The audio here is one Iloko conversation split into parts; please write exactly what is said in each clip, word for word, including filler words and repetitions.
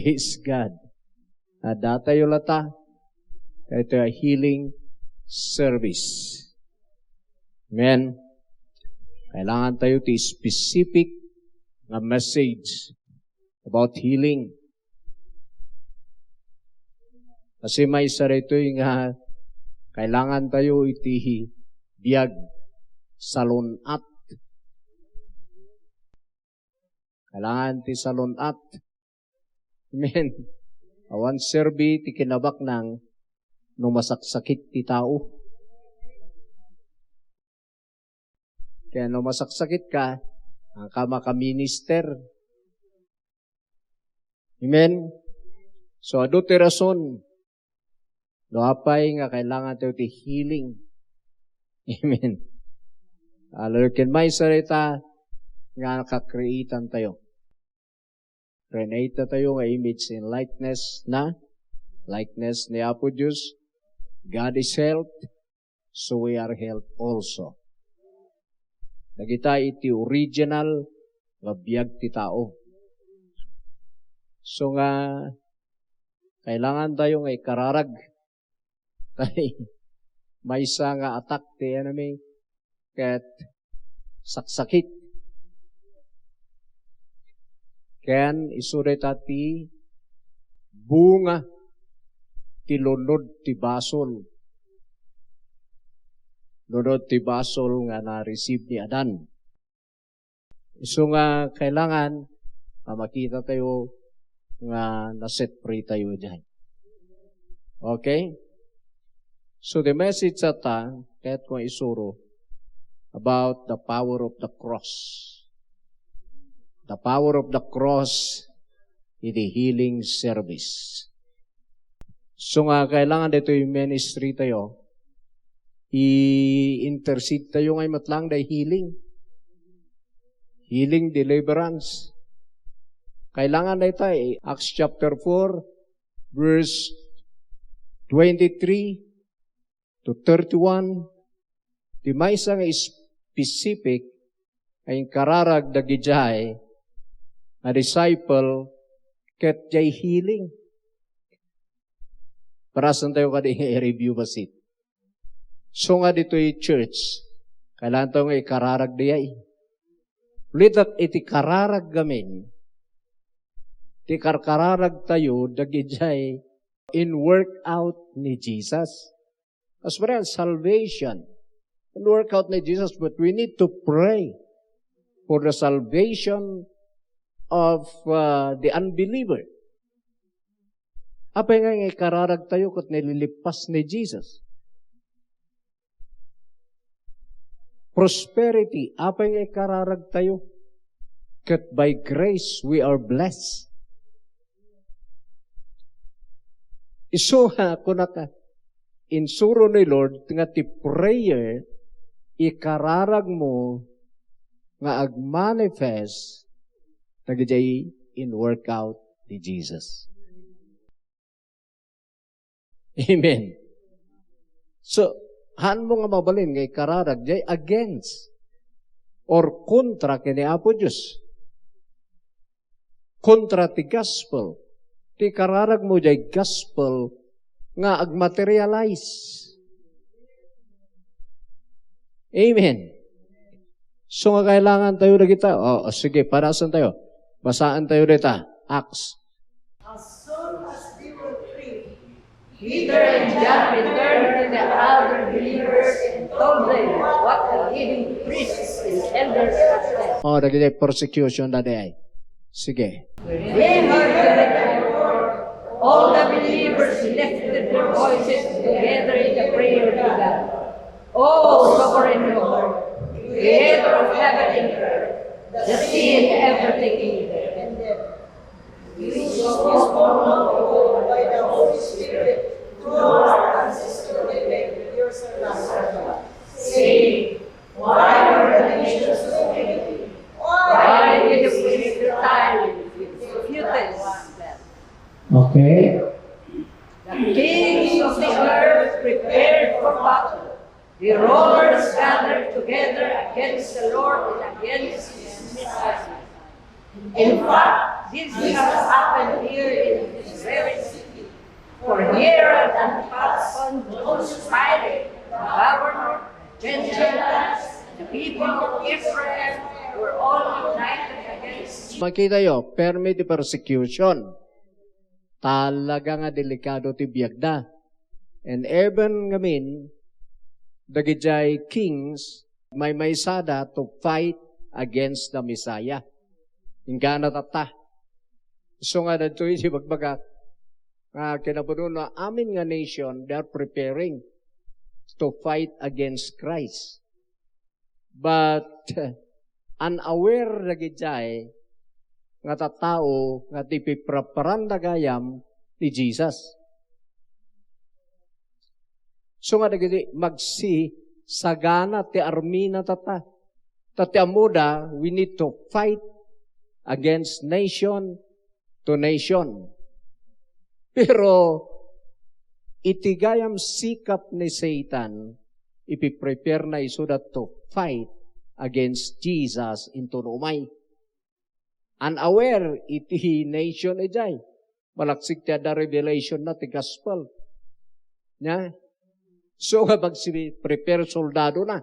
Praise God. Addatayo latta daytoy a healing service. Amen. Kailangan tayo ti specific nga message about healing. Kasi maysa daytoy nga kailangan tayo iti biag salun-at. Kailangan ti salun-at. Amen. Awan serbi ti kinabaknang no masaksakit ti tao. Kaya no masaksakit ka, ang ka makaminister. Amen. So, adu ti rason no apay nga kailangan tayo ti healing. Amen. Alalken maysa dayta nga nakakreatan tayo. Create tayo nga image and likeness na, likeness ni Apo Dios. God is health, so we are health also. Dagita iti original nga biag ti tao. So nga, kailangan tayo nga ikararag. Tay, maysa nga attack ti enemy ket saksakit. Ken isu dayta ti bunga ti lunod ti basol. Lunod ti basol nga na-receive ni Adan. Isu nga kailangan nga makita tayo nga na-set free tayo diay. Okay? So the message ta, kayat ko isuro about the power of the cross. The power of the cross in the healing service. So nga, kailangan ditoy ministry tayo, i-intercede tayo ngay met lang day healing. Healing, deliverance. Kailangan dayta, eh, Acts chapter four, verse twenty-three to thirty-one, ti maysa nga specific nga inkararag dagidiay nga disciple ket diay healing. Parasan tayo kadi nga i-review bassit. So nga ditoy church, kailangan tayo nga ikararag diay. Ulitek iti kararag gamin, ti karkararag tayo dagidiay in work out ni Jesus. As far as salvation, in work out ni Jesus, but we need to pray for the salvation of, uh, the unbeliever. Apay nga nga ikararag tayo ket nililippas ni Jesus? Prosperity, apay nga ikararag tayo? Ket by grace, we are blessed. Isu nga, kunaka, insuro ni Lord nga ti prayer, ikararag mo nga agmanifest dagidiay in workout ni Jesus. Amen. So, haan mo nga mabalin nga ikararag, diay against or kontra ken ni Apo Dios. Kontra ti gospel. Ti ikararag mo diay gospel nga agmaterialize. Amen. So nga kailangan tayo dagita. O, o, sige, parasan tayo. Basaan tayo dita. Acts. As soon as they were free, Peter and John returned to the other believers and told them what the leading priests and elders had said. O, dagiti persecution na di ay. Sige. When they heard the report, all the believers lifted their voices together in the prayer to God. O sovereign Lord, creator of heaven and earth, the sea and everything in them. We spoke long ago by the Holy Spirit through our ancestor David, your servant, saying, "Why were the nations so angry? Why did you waste your time with futile?" Okay. The kings of the earth prepared for battle. The rulers gathered together against the Lord and against his Messiah. In fact, This has happened here in this very city. For Herod Antipas, Pontius Pilate, the governor, the Gentiles, the people of Israel were all united against him. Makita yo, permi ti persecution. Talaga nga delikado ti biagda. And even ngamin, dagidiay kings, maymaysada to fight against the Messiah. Inggana tatta. So nga dagitoy ti bagbagak, nga kinapudno no amin nga nation, they are preparing to fight against Christ. But, uh, unaware dagidiay nga tattao nga ti pipraparanda gayam ni Jesus. So nga dagiti magsisagana ti armina tatta. Ta ti ammoda, we need to fight against nation to nation. Pero iti gayam sikap ni Satan, ipiprepare na isuda to fight against Jesus into no umay. Unaware iti nation idiay. Malaksid ti adda revelation na ti gospel. Nya? So, nga magsi-prepare soldado na.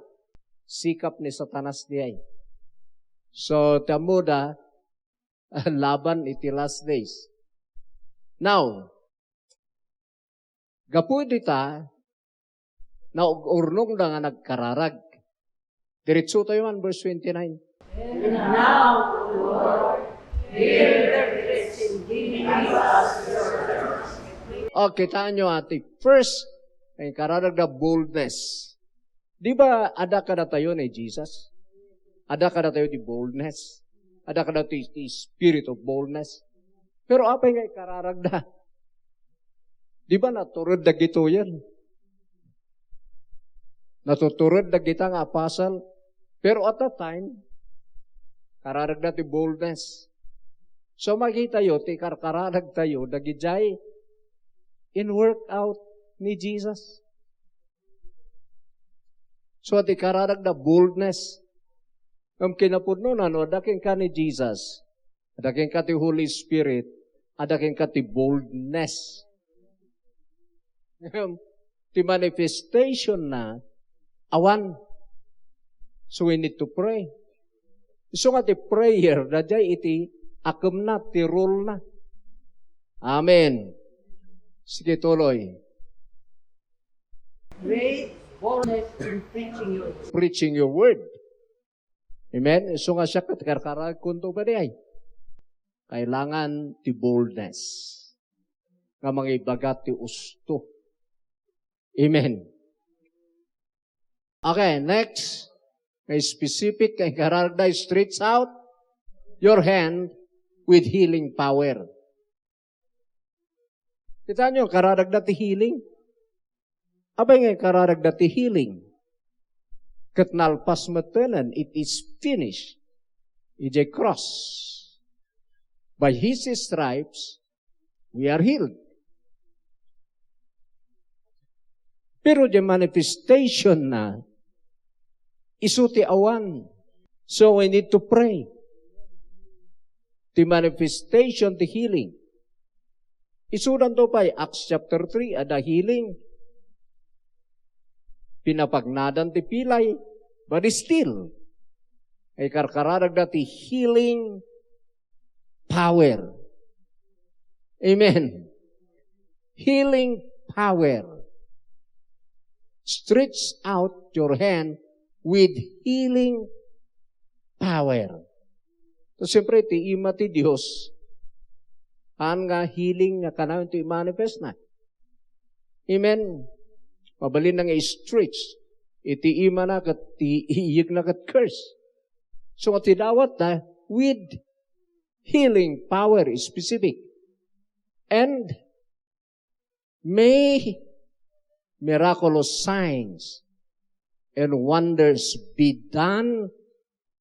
Sikap ni Satanas diay. So, ti ammoda, laban iti last days. Now, gapu dita, naug-urnongda nga nagkararag. Diretso tayo man, verse twenty-nine. And now, O Lord, hear their threats and give us your O, kita nyo, ati, first, ay kararag da boldness. Di ba, ada kadatayo ni Jesus? Ada kadatayo ti boldness? Ada kadatayo ti spirit of boldness? Pero apay nga ikararagda? Di ba natured dagitoyen? Natutured dagita nga apostle. Pero at that time, kararagda ti boldness. So, makita yo, ti karkararag tayo, dagidiay in workout ni Jesus. So, ti kararagda boldness. Ngem kinapudno na, no, adda kenka ni Jesus, adda kenka ti Holy Spirit, adda kenka ti boldness. Ngem ti manifestation na, awan. So we need to pray. Isu nga ti prayer, daydiay iti akemna, ti role na. Amen. Sige, tuloy. Great boldness in preaching your word. Preaching your word. Amen? Isu nga siak ket karkaragkonto pay diay. Kailangan ti boldness nga mangibaga ti usto. Amen. Okay, next. Nga specific, nga ikararagda, stretch out your hand with healing power. Kita nyo, kararagda ti healing. Apay nga kararagda ti healing? Ket nalpas metten, it is finished. Idiay cross. By his stripes, we are healed. Pero the manifestation na, isu ti awan. So we need to pray. Ti manifestation, ti healing. Isudanto pay, Acts chapter three, adda healing. Pinapagnadan ti pilay, but still, ikarkararagda ti healing power. Amen. Healing power. Stretch out your hand with healing power. So, siyempre, ti ima ti Dios, saan nga healing nga kanayon ti i-manifest na. Amen. Mabalin na nga i-stretch iti imana ket ti iyegna ket curse. So, nga ti dawat na with healing power specific. And may miraculous signs and wonders be done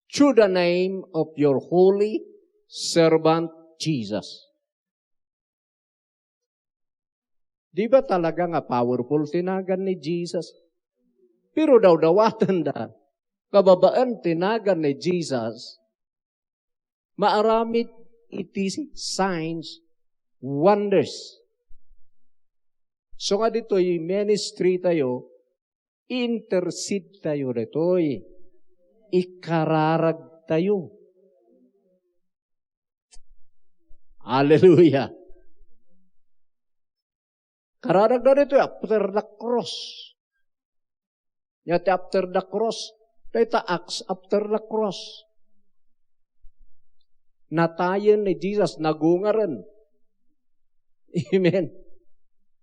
through the name of your holy servant Jesus. Di ba talaga nga powerful ti nagan ni Jesus? Pero dawdawaten da, kababaen ti nagan ni Jesus, maaramid iti signs, wonders. So nga ditoy ministry tayo, i-intercede tayo ditoy. Ikararag tayo. Hallelujah. Kararagda ditoy after the cross. Nya ti after the cross, dayta Acts after the cross. Natayen ni Jesus, nagungaren. Amen.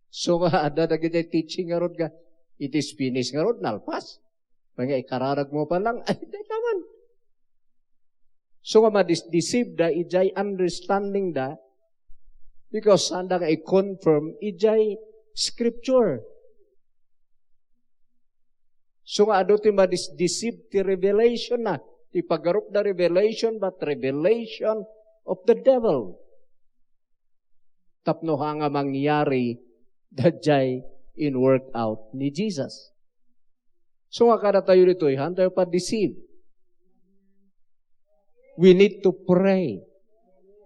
So nga, adda dagiti teaching ngarud nga, "It is finished," ngarud, nalpas. Nga ikararag mo pa lang, ay, di naman. So nga madis-deceive da, ijay understanding da, because saan da nga i-confirm, ijay scripture. So nga adu ti madis-deceive ti revelation na, ti pagarup da revelation, but revelation of the devil. Tapno ha nga mangyari, dayjay in work out ni Jesus. So nga kadatayo ditoy, haantayo pa-deceive. We need to pray.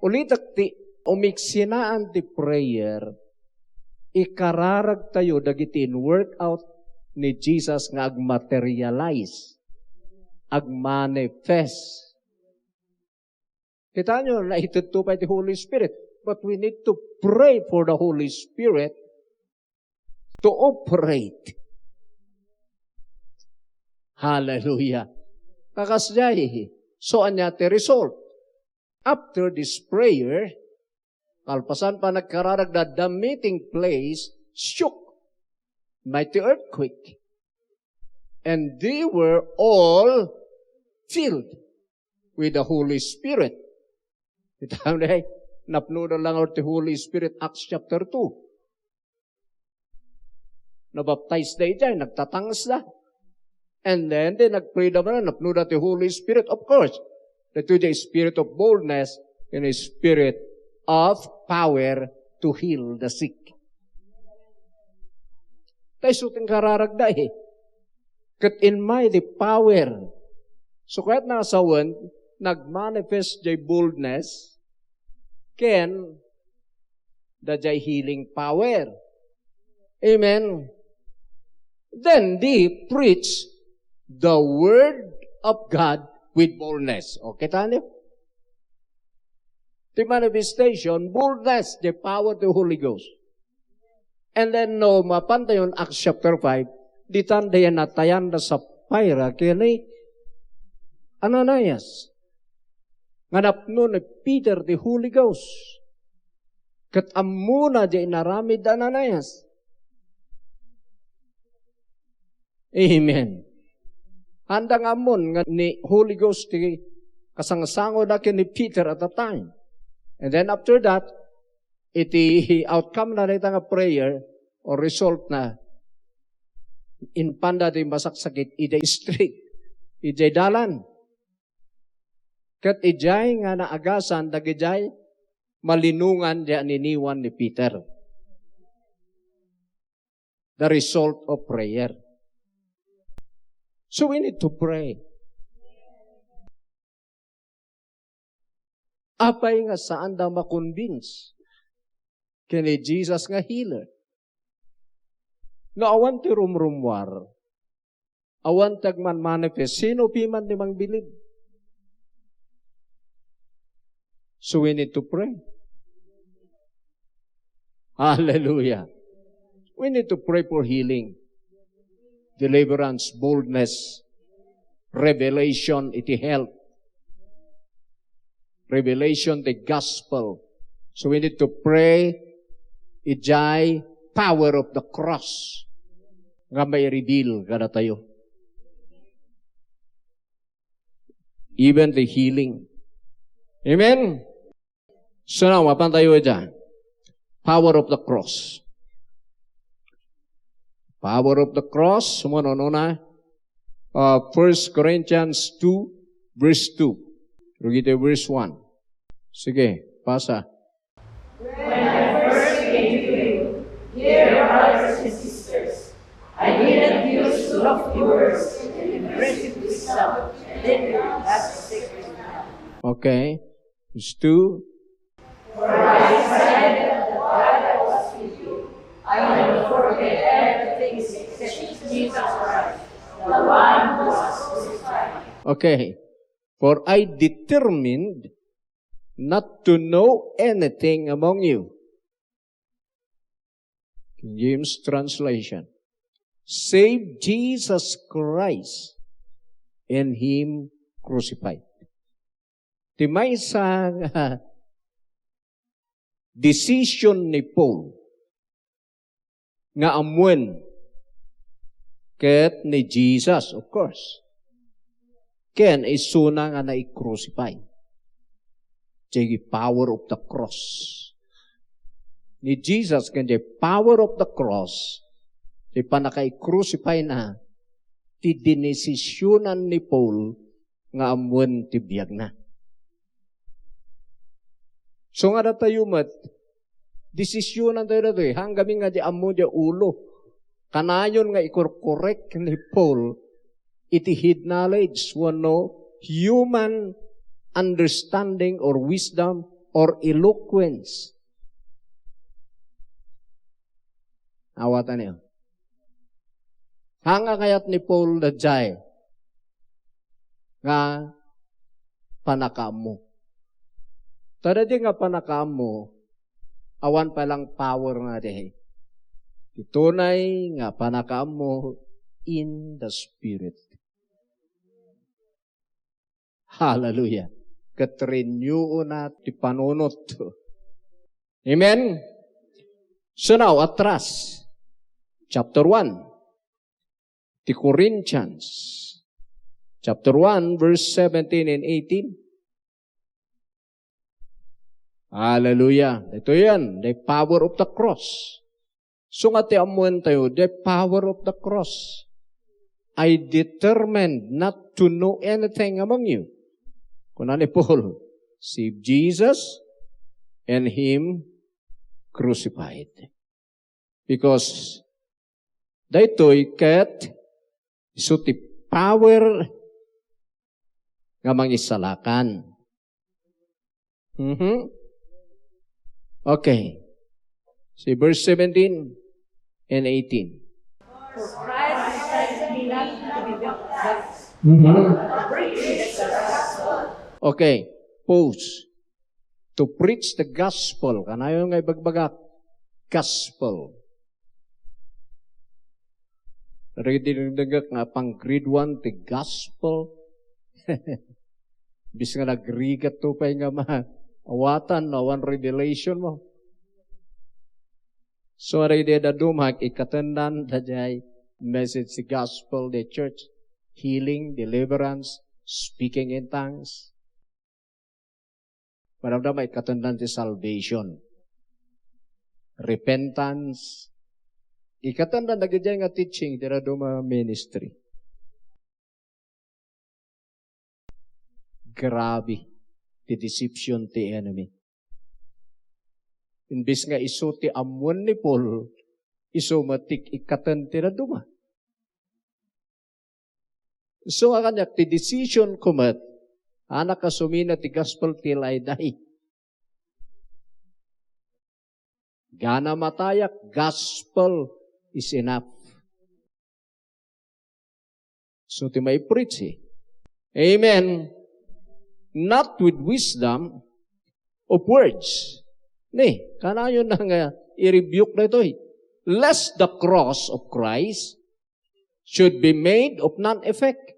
Ulitek ti umiksinaan ti prayer, ikararag tayo dagiti in work out ni Jesus nga agmaterialize, agmanifest. Kita nyo, naitudto pay ti Holy Spirit. But we need to pray for the Holy Spirit to operate. Hallelujah. Kakasdiay. So, ania ti result? After this prayer, kalpasan pa nagkararagda, the meeting place shook. Mighty earthquake. And they were all filled with the Holy Spirit. Kita mo, napnoda lang ti Holy Spirit, Acts chapter two. Nabaptize da idiay, nagtatangs da. And then, then nagpray da man, napnoda ti Holy Spirit, of course. Daytoy diay spirit of boldness and a spirit of power to heal the sick. Tay so ti kararagda eh. Ket in my the power. So, kayat na sawen, nagmanifest jay boldness, ken da jay healing power. Amen. Then they preach the word of God with boldness. O, kita niyo? Ti manifestation, boldness, the power of the Holy Ghost. And then, no, mapan tayo in Acts chapter five, ditan da yan natayan da Sapphira ken ni Ananias. Nga napno ni Peter ti Holy Ghost. Ket ammona di inaramid da Ananias. Amen. Haanda nga ammon nga ni Holy Ghost ti kasangsangoda ken ni Peter at that time. And then after that, iti outcome na dayta nga prayer or result na, impanda ti masaksakit idiay street, idiay dalan. Ket idiay nga naagasan dagidiay malinongan di aniniwan ni Peter. The result of prayer. So we need to pray. Apay nga saan da makonvince ken ni Jesus nga healer? No awan ti rumrummuar, awan ti agmanmanifest, sino piman ti mangbilib? So we need to pray. Hallelujah. We need to pray for healing, deliverance, boldness, revelation iti health, revelation the gospel. So we need to pray ijay power of the cross nga maireveal kadatayo. Even the healing. Amen? So now, mapan tayo dyan. Power of the cross. Power of the cross. Sumano na. Uh, First Corinthians two, verse two. Rugite verse one. Sige, pasa. When I first came to you, dear brothers and sisters, I did not use lofty words and impressive wisdom, and did not as a secret. Okay. Verse two. Okay. For I determined not to know anything among you. King James translation. Save Jesus Christ and Him crucified. Ti maysa nga decision ni Paul nga ammoen ket ni Jesus, of course. Ken isuna nga nai-crucify. Ti power of the cross. Ni Jesus ken ti power of the cross, ti pannaka-crucify na, ti dinesisyonan ni Paul nga ammoen ti biagna. So nga datayo met, desisyonan tayo datoy, haan gamin nga di ammo di ulo. Kanayon nga ikorkorek ni Paul iti head knowledge wenno human understanding or wisdom or eloquence. Awataniyo. Haan nga kayat ni Paul daydiay nga pannakaammo. Ta daydiay nga pannakaammo, awan pay lang power nga daydiay. Ti tunay nga pannakaammo in the Spirit. Hallelujah. Ket renew-na ti panunot. Amen? So now, atras. Chapter one. Ti Corinthians. Chapter one, verse seventeen and eighteen. Hallelujah. Ito yan, the power of the cross. So nga ti ammoen tayo, the power of the cross. I determined not to know anything among you. Kuna ni Paul, save Jesus and Him crucified. Because daytoy ket isu ti power nga mangisalakan. Mhm. Okay. See verse seventeen and eighteen. Mhm. Okay. Pause. To preach the gospel. Kanayon nga ibagbagak, gospel. Ready rin nga pang grade one ti gospel. Bis nga nagrigat to pay nga ma-, awatan no, awan revelation mo. So, ready da dumak, ikatendan da jay message ti gospel, the church, healing, deliverance, speaking in tongues. Madamdama, ikatendan ti salvation, repentance. Ikatendan dagiti nga teaching ti dadduma ministry. Grabe ti deception ti enemy. Imbes nga isu ti ammoen ni Paul, isu met ti ikkaten ti dadduma. So, nga kaniak, ti decision ko met, anak a sumina ti gospel ti laydayda. Gana matayak, gospel is enough. So, ti maipreach, eh. Amen. Not with wisdom of words. Ni, kanayon na nga i-rebuke daytoy. Lest the cross of Christ should be made of none effect.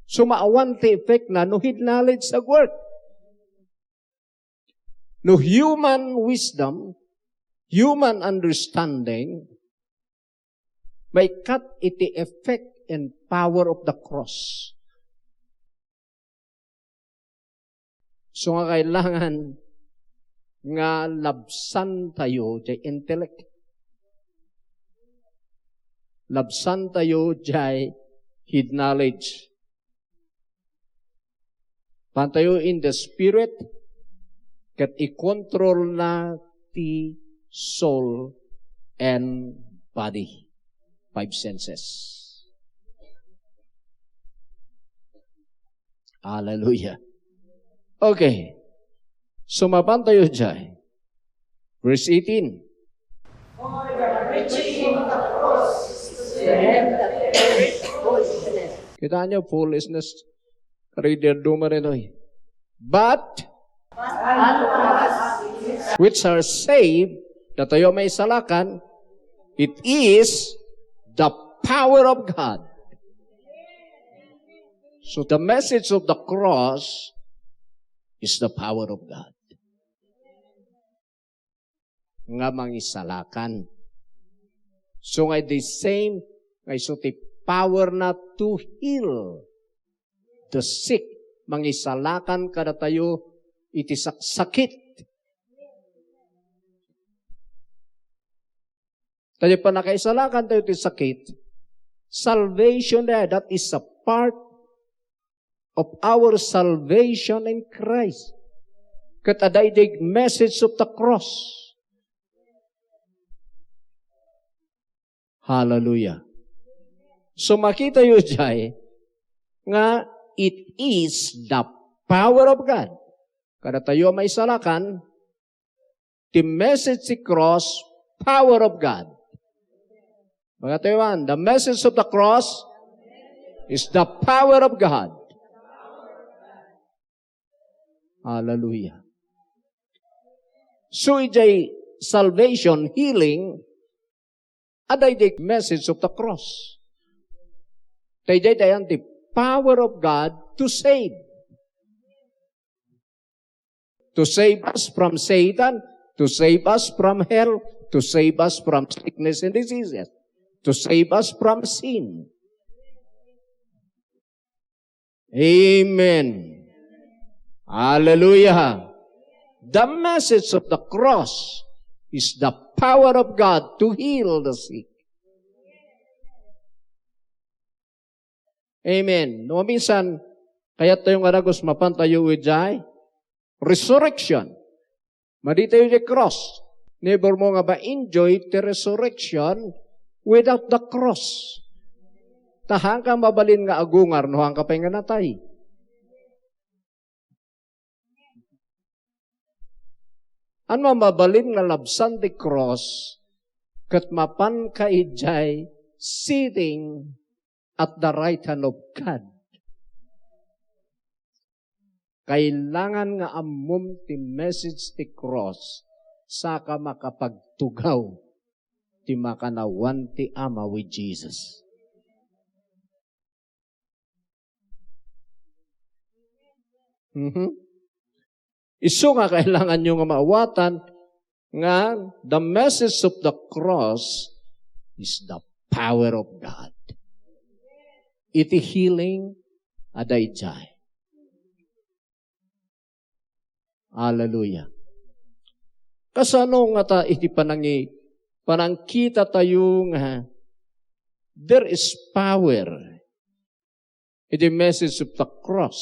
So, maawan ti effect na no head knowledge agwork. No human wisdom, human understanding, maikkat iti effect and power of the cross. So nga kailangan nga labsan tayo jay intellect. Labsan tayo jay head knowledge. Pantayo in the spirit, ket i-control na ti soul and body. Five senses. Hallelujah. Okay. So, mapantayo jay. Verse eighteen. Kita niyo, foolishness. Reader, dumarin, oy. But which are saved, datayo maisalakan, it is the power of God. So the message of the cross is the power of God nga mangisalakan. So nga the same nga isu ti power na to heal the sick, mangisalakan kadatayo iti saksakit. Tayo pannakaisalakan tayo ti sakit, salvation na, that is a part of our salvation in Christ. Ket adda idi message of the cross. Hallelujah. So makita yo jay nga it is the power of God. Kadatayo a maisalakan, the message ti cross, power of God. Mga tuwan, the message of the cross is the power of God. Hallelujah. So, ijay salvation, healing, adda ijay message of the cross. Daydiay ti power of God to save. To save us from Satan, to save us from hell, to save us from sickness and diseases, to save us from sin. Amen. Hallelujah. The message of the cross is the power of God to heal the sick. Amen. No, minsan, kayat tayo nga dagus, mapan tayo idiay resurrection. Madi tayo idiay cross. Never mo nga ma-enjoy ti resurrection without the cross. Ta haan ka mabalin nga agungar no haan ka pay nga natay. Haan mabalin nga labsan ti cross ket mapan ka idiay sitting at the right hand of God. Kailangan nga ammom ti message ti cross, saka makapagtugaw ti makannawan ti Ama with Jesus. Mhm. Isu nga kailangan nyo nga maawatan nga the message of the cross is the power of God. Iti healing a daydiay. Hallelujah. Kasano nga ta iti panangi-, panangkita tayo nga there is power iti message of the cross?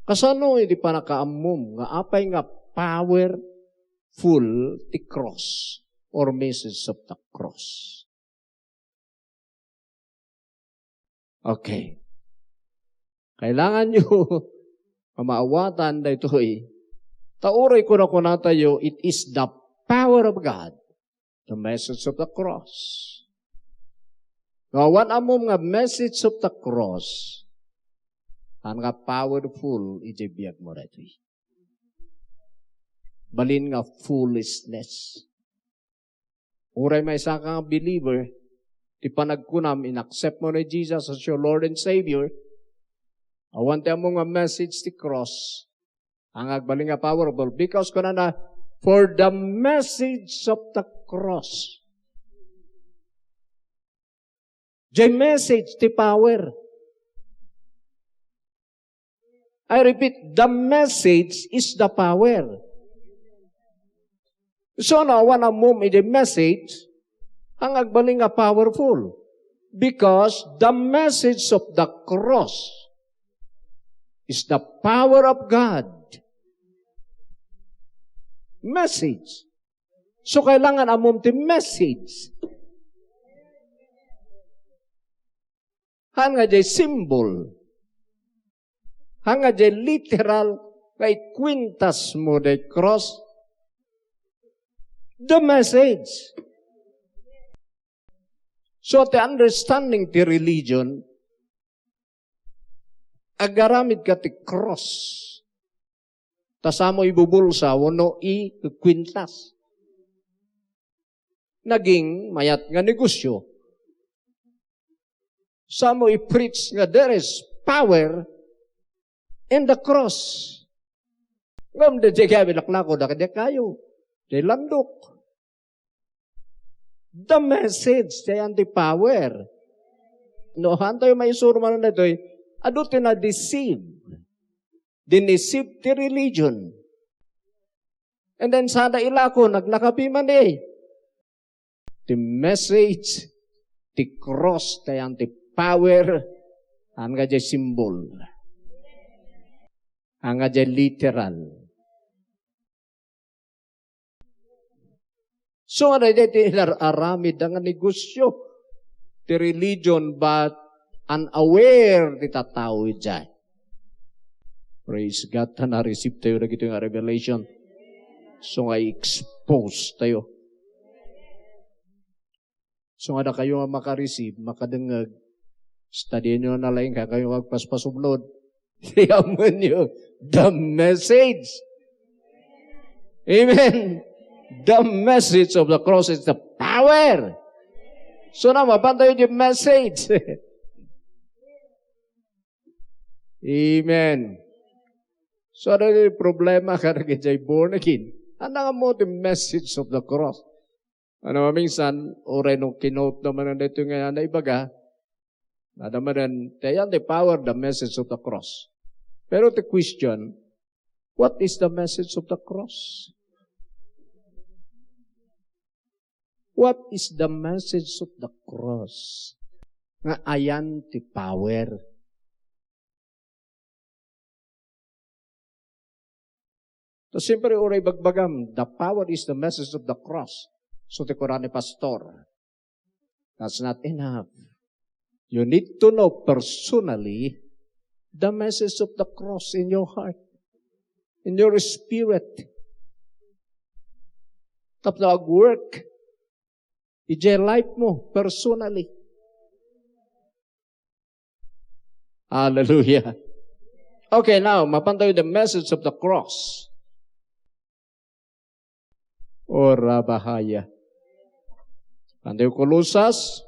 Kasano iti panakaammom nga apay nga powerful ti cross or message of the cross? Okay. Kailangan nyo nga maawatan daytoy. Ta uray kunakuna tayo, it is the power of God, the message of the cross. Nga awan ammom nga message of the cross, haan nga powerful iti biag mo daytoy. Balin nga foolishness. Uray maysa ka nga believer, ti panagkunam, inaccept mo ni Jesus as your Lord and Savior, awan ti ammom nga message ti cross, haan nga agbalin nga powerful, because kunana, "For the message of the cross." Jay message ti power. I repeat, the message is the power. So, no awan ammom iti message, haan nga agbalin nga powerful. Because the message of the cross is the power of God. Message. So, kailangan ammom ti message. Haan nga jay symbol. Haan nga jay literal nga ikkuentas mo day cross. The message. So, ti understanding ti religion, agaramid ka ti cross. Ta samo ibubulsa wenno ikwintas. Naging mayat nga negosyo. Samo i-preach nga there is power in the cross. Ngem daydiay kami laklako, dagiti kayo. Di landok. The message, diay ti power. No, hanto yung maisuro man daytoy, adu ti na-deceive. Dineceive ti religion. And then sada ilako, naglakabi man eh. Ti message, ti cross, diay ti power, haan nga diay symbol. Haan nga diay literal. So, nga daydiay ti inar-aramid nga negosyo ti religion, but unaware ti tattao idiay. Praise God, ta na-receive tayo dagitoy nga revelation. So, nga i-expose tayo. So, nga dakayo nga maka-receive, makadengngeg, studienyo na laeng, kakayo nga agpaspasubnod. Yamanyo, the message. Amen. The message of the cross is the power. So na, mapan tayo yung message. Amen. So, ano yung problema ka na kay born again? Ano nga mo the message of the cross? Ano, maminsan, uray no kinote naman na dito nga naibaga, nada man, diay ti power, the message of the cross. Pero the question, what is the message of the cross? What is the message of the cross? Nga ayan ti power. So, siyempre, uray bagbagam, the power is the message of the cross. So, ti kuna ni pastor, that's not enough. You need to know personally the message of the cross in your heart, in your spirit. Tapno ag-work, idiay life mo, personally. Hallelujah. Okay, now, mapan tayo the message of the cross. O rabahaya. Pantayo Colosas,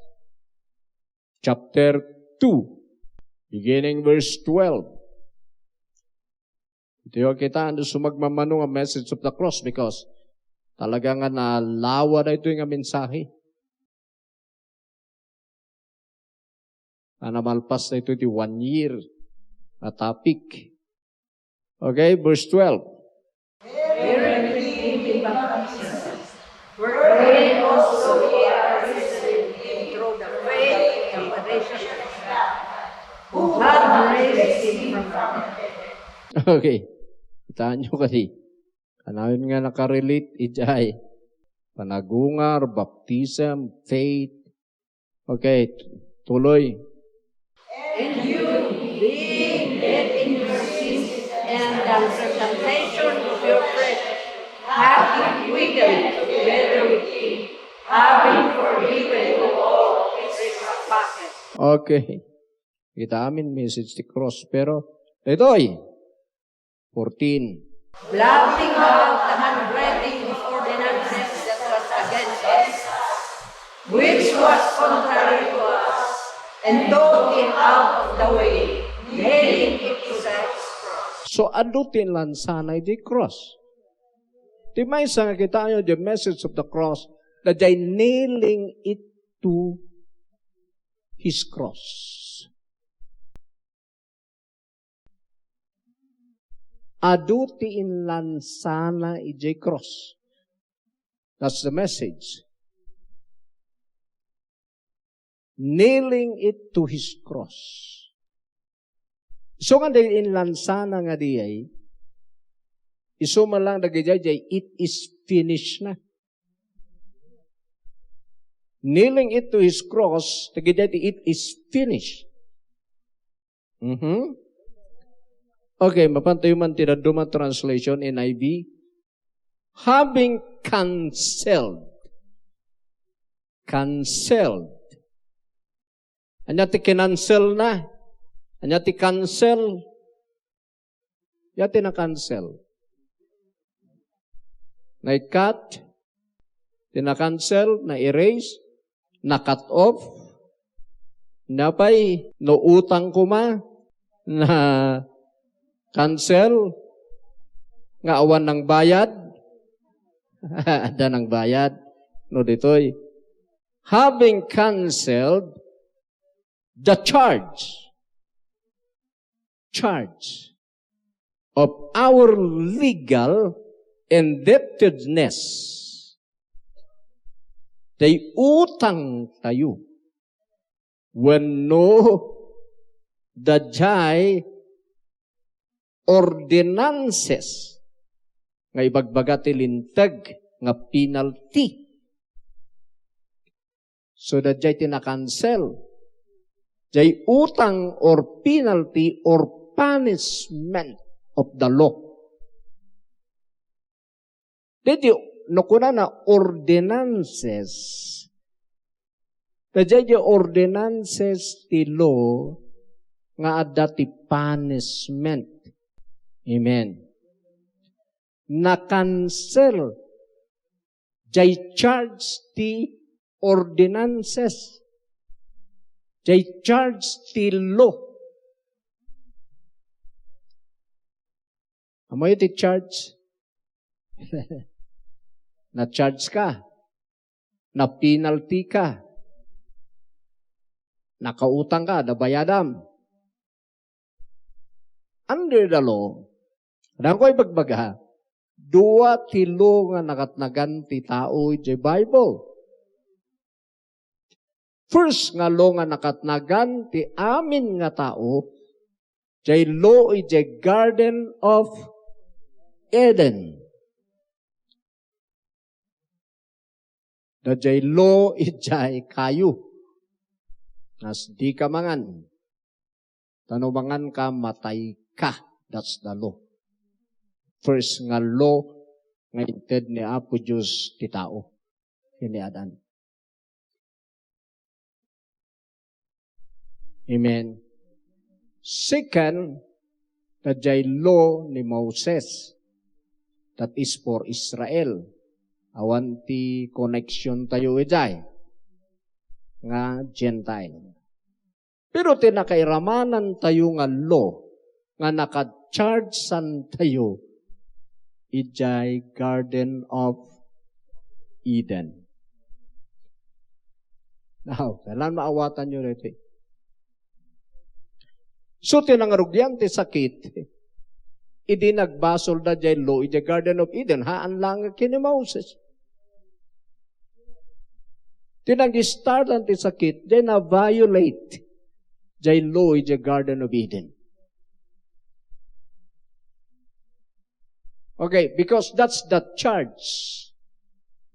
chapter two, beginning verse twelve. Ito yung kita, ano, sumagmamano nga message of the cross because talaga nga nalawa na ito nga mensahe. Ana malpas na ito ti one year a topic. Okay, verse twelve. Wherein he gave him baptism, wherein also ye are risen in him through the faith and resurrection of God, who hath raised him from the dead. Okay. Kitaan nyo kadi. Kanayon nga nakarelate, idiay. Panagungar, baptism, faith. Okay, t-, tuloy. And you, being dead in your sins and the uncircumcision of your flesh, hath he quickened together with him, having forgiven you all his trespasses. Okay. Kita amin message ti cross, pero daytoy, fourteen. Blotting out the handwriting of ordinances that was against us, which was contrary to us, and took it out of the way, nailing it to the cross. So, adu ti inlansana iti cross. Ti maysa nga kitaenyo, the message of the cross, that they nailing it to his cross. Adu ti inlansana idiay cross. That's the message. Nailing it to his cross. So nga di inlansana nga diay, isu man lang dagidiay, it is finished na. Nailing it to his cross, dagidiay ti it is finished. Mhm. Okay, mapan tayo man ti dadduma translation, N I V. Having canceled. Canceled. Ania ti kinanselna? Ania ti cancel? Ania ti na-cancel? Na-cut? Ti na-cancel, na-erase, na-cut off. Napay, no utang koma, na-cancel, nga awan nangbayad, adda nangbayad, no ditoy. Having canceled the charge, charge of our legal indebtedness. Ti utang tayo. Wenno daydiay ordinances nga ibagbaga ti Linteg nga penalty. So, daydiay ti na-cancel. Diay utang or penalty or punishment of the law. Daydiay, no kunana ordinances, daydiay diay ordinances ti law nga adda ti punishment. Amen. Na-cancel diay charge ti ordinances, diay charge ti law. Ammoyo ti charge? Na-charge ka. Na-penalty ka. Nakautang ka, adda bayadam. Under the law, adda ko ibagbaga, dua ti law nga nakatnagan ti tao idiay Bible. First nga law nga nakatnagan ti amin nga tao, diay law idiay Garden of Eden. Daydiay law idiay kayo. Nas dika mangan. Ta no manganka, matayka. That's the law. First nga law nga inted ni Apo Dios ti tao. Ken ni Adan. Amen. Second, daydiay law ni Moses. That is for Israel. Awan ti connection tayo idiay nga Gentile. Pero ti nakairamanan tayo nga law nga naka-charge-an tayo idiay Garden of Eden. Now, kailan maawatanyo daytoy? So, ti nangarugian ti sakit, idi nagbasolda diay law idiay Garden of Eden, haan laeng ken ni Moses. Ti nag-start-an ti sakit, diay na-violate diay law idiay Garden of Eden. Okay, because that's the charge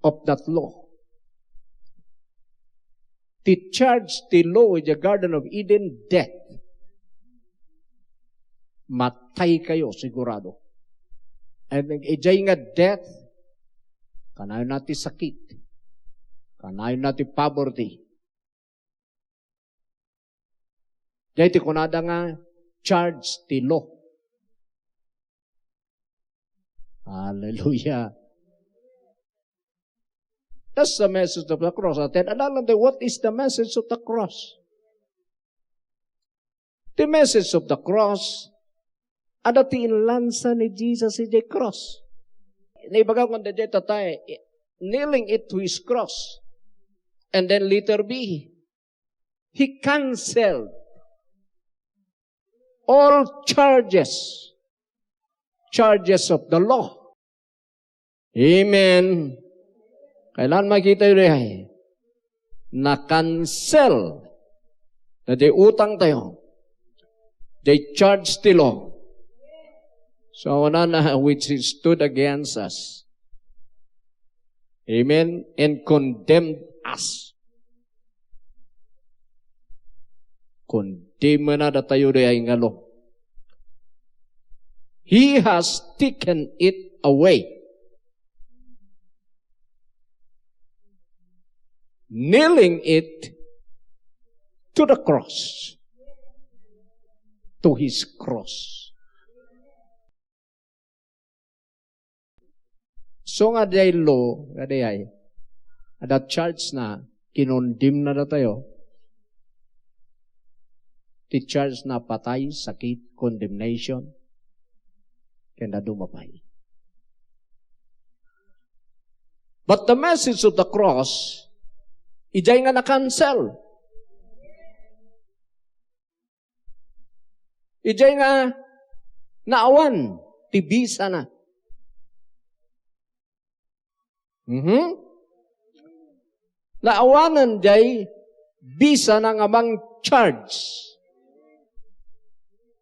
of that law. Ti charge ti law idiay Garden of Eden, death. Matay kayo, sigurado. And idiay nga death, kanayon na ti sakit. Kanayon na ti poverty. Diay ti kunada nga charge ti law. Hallelujah. That's the message of the cross. Aten, adda lang tayo, what is the message of the cross? The message of the cross, adda ti inlansa ni Jesus idiay cross. Naibaga ko daydiay tatay, nailing it to his cross. And then letter B, he canceled all charges, charges of the law. Amen. Kailan makita yu diay? Na-cancel na diay utang tayo. Diay charge ti law. So, awan na, which stood against us. Amen. And condemned us. Condemned na datayo diay nga law. He has taken it away. Nailing it to the cross, to his cross. So nga diay law, nga diay, adda charge na, kinondemnada tayo. Ti charge na patay, sakit, condemnation, ken adu pay. But the message of the cross, idiay nga na-cancel. Idiay nga naawan ti bisana. Mhm. Naawanan diay bisana nga mang-charge.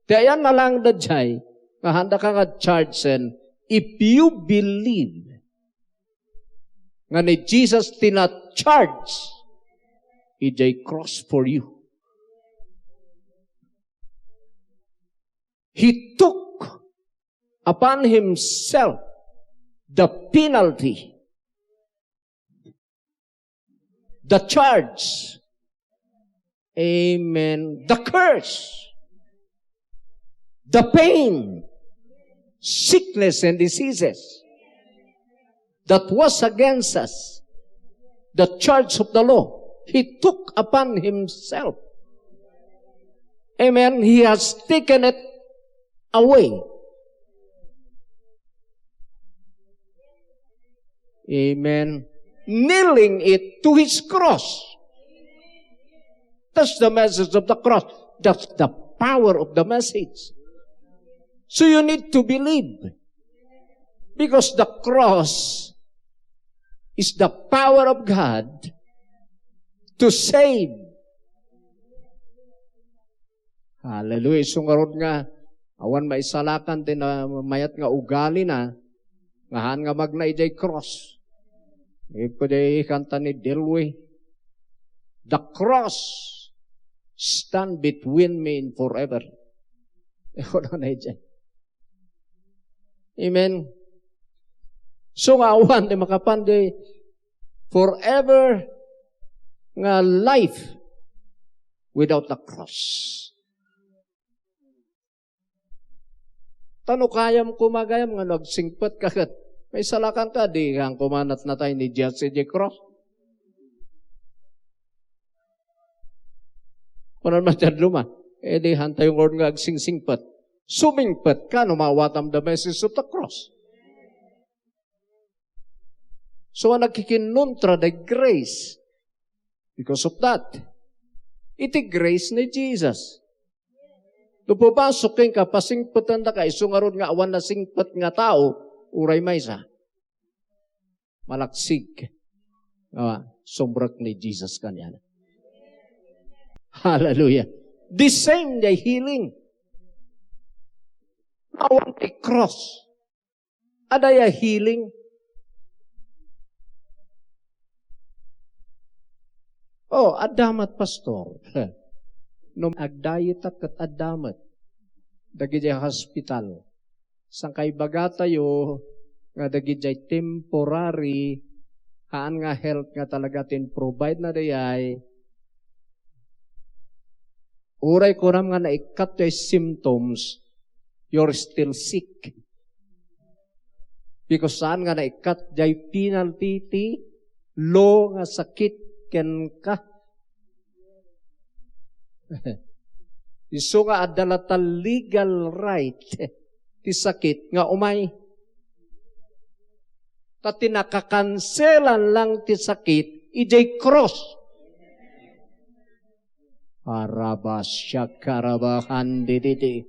Ti ayanna laeng daydiay, nga haandaka nga charge-en, if you believe nga ni Jesus ti na-charge idiay cross for you. He took upon himself the penalty, the charge, amen, the curse, the pain, sickness and diseases that was against us, the charge of the law, he took upon himself. Amen. He has taken it away. Amen. Nailing it to his cross. That's the message of the cross. That's the power of the message. So you need to believe. Because the cross is the power of God to save. Hallelujah. Isu ngarud nga, awan maisalakan ti na-, mayat nga ugalina, nga haan nga magna idiay cross. Ipudi kanta ni Delway, "The cross stand between me and forever." Kunana idiay. Amen. So nga awan ti makapan di forever nga life without the cross. Ta no kayam koma gayam nga no agsingpet ka ket, maisalakan ka, di ka koma natnatay ni Jesus idiay cross. Kunan man ti dadduma, eh, di hantayo ngarud nga agsingsingpet. Sumingpet ka no maawatam the message of the cross. So, a nagkikinnuntra the grace. Because of that, iti grace ni Jesus. No pabasok kenka, pasingpetendaka, isu ngarud nga awan nasingpet nga tao, uray maysa. Malaksig. Ah, sumrek ni Jesus kaniana. Hallelujah. The same diay healing. Awan ti cross. Adda a healing. Oh, adda met, Pastor. No agdayetak ket adda met. Dagiti hospital. Saan kaibagatayo nga dagidiay temporary, haan nga health nga talaga ti in-provide na dayay, uray kunam nga naikkat diay symptoms, you're still sick. Because saan nga naikkat diay penalty ti law nga sakit kenka. Isu nga adda latta legal right ti sakit nga umay. Ta ti nakakanselan lang ti sakit, idiay cross. Arabasya karabahan dididi.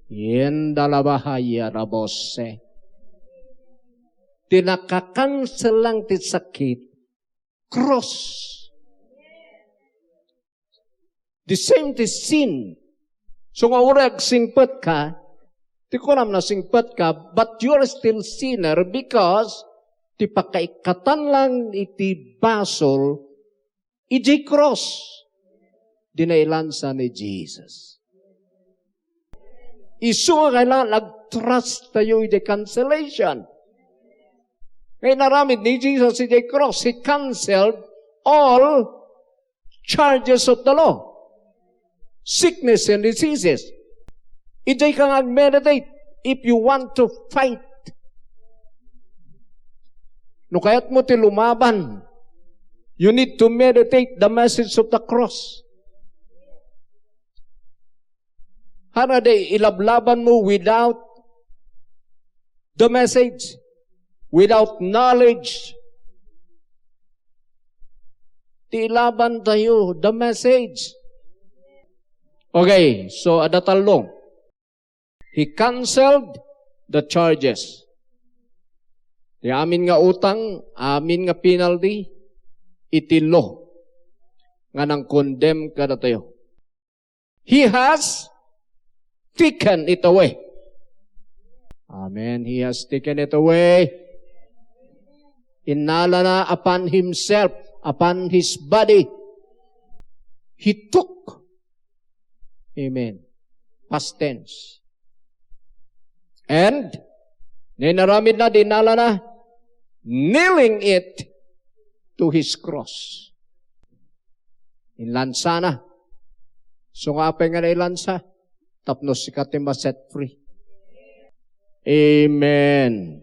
Yenda labahaya rabose. Ti nakakansel lang ti sakit, cross. The same ti sin. So nga uray agsingpet ka, ti kunam nasingpet ka, but you are still sinner because ti pakaikkatan lang iti basol, iti cross, di nailansa ni Jesus. Isu nga kailangan ag-trust tayo iti cancellation. Nga inaramid ni Jesus iti cross, He canceled all charges of the law, sickness and diseases. Idiay ka nga ag-meditate if you want to fight. No kayat mo ti lumaban, you need to meditate the message of the cross. Hana di ilablaban mo without the message, without knowledge. Ti ilaban tayo, the message. Okay, so adda tallo. He canceled the charges. Ti amin nga utang, amin nga penalty, iti law nga nang-condemn kadatayo. He has taken it away. Amen. He has taken it away. Innalana upon himself, upon his body. He took. Amen. Past tense. And, inaramid na, innalana, nailing it to his cross. Inlansana. So nga apay nga nailansa? Tapno sika ti ma-set free. Amen.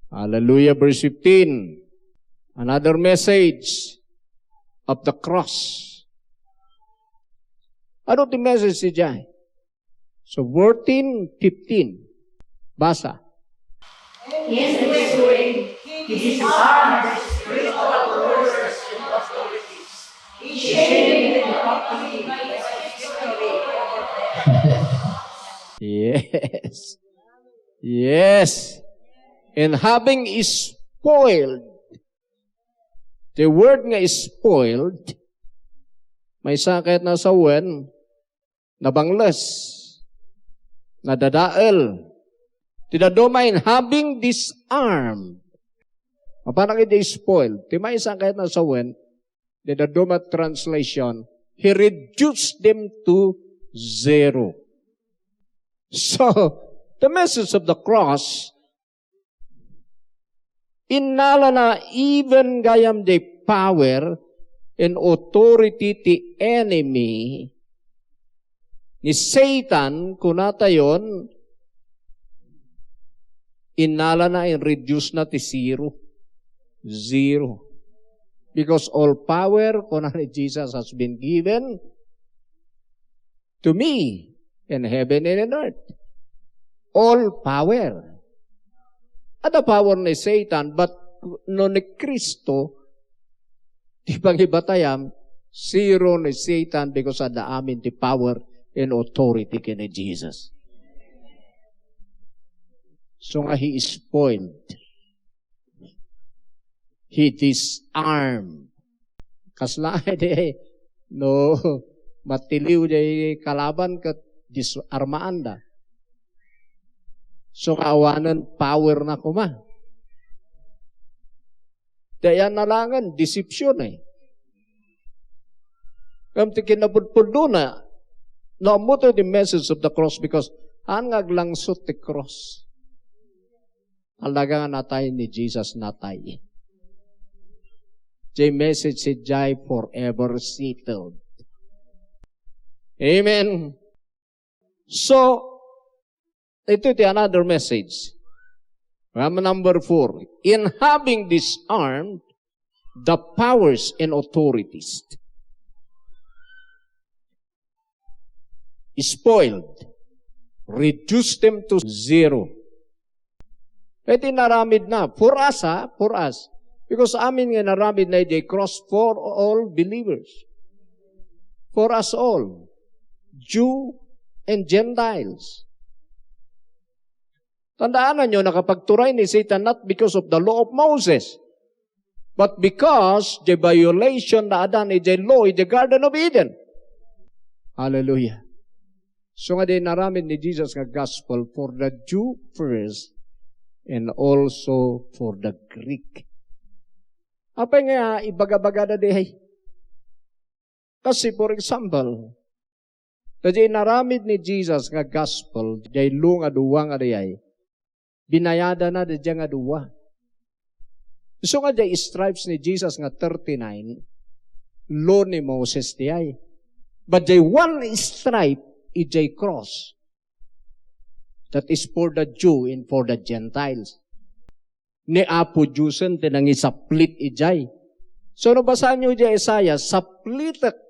Hallelujah. Verse fifteen. Another message of the cross. Ano ti message idiay? So, fourteen, fifteen. Basa. Yes, this way, he disarmed the spiritual rulers and authorities. He chained them in captivity by his victory over death. Yes. Yes. And having spoiled, the word nga spoiled, maysa ket nasawen, nabangles, nadadael. Ti dadduma in having disarmed. Mapanak iti spoil. Ti maysa ket nasawen, ti dadduma translation, he reduced them to zero. So, the message of the cross, innalana even gayam the power and authority ti enemy ni Satan, kunatayon, innalana, in-reduce na ti zero. Zero. Because all power, kuna ni Jesus, has been given to me in heaven and in earth. All power. Adda power ni Satan, but no ni Cristo, ti pangibatayam, zero ni Satan because adda amin ti power and authority ken ni Jesus. So nga, he spoiled. He disarmed. Kasla di, no, matiliw di kalaban ket disarmaanda. So, kaawanen power na koma. Dayan na langen, deception eh. Ngem ti kinapudpudnona, no, ammo to the message of the cross because haan nga aglangsot ti cross. Talaga nga natay ni Jesus, natay. Jay message si Jay forever settled. Amen. So, ito ti another message. Ram number four, in having disarmed the powers and authorities, spoiled, reduce them to zero. Iti naramid na, for us ha, for us. Because amin nga naramid na iti cross for all believers. For us all, Jew and Gentiles. Tandaan nyo, nakapagturay ni Satan not because of the law of Moses, but because the violation na adan idiay law in the Garden of Eden. Hallelujah. So nga di naramid ni Jesus nga gospel for the Jew first and also for the Greek. Apay nga ibaga-bagada di ay? Kasi, for example, diay inaramid ni Jesus nga gospel, diay law nga dua nga diay, binayadana diay nga dua. Isu nga diay stripes ni Jesus nga thirty-nine, law ni Moses diay. But diay one stripe, idiay cross. That is for the Jew and for the Gentiles. Ni Apo Diosen ti nangisaplit idiay. So, no basaenyo idiay Isaiah, "Saplitek."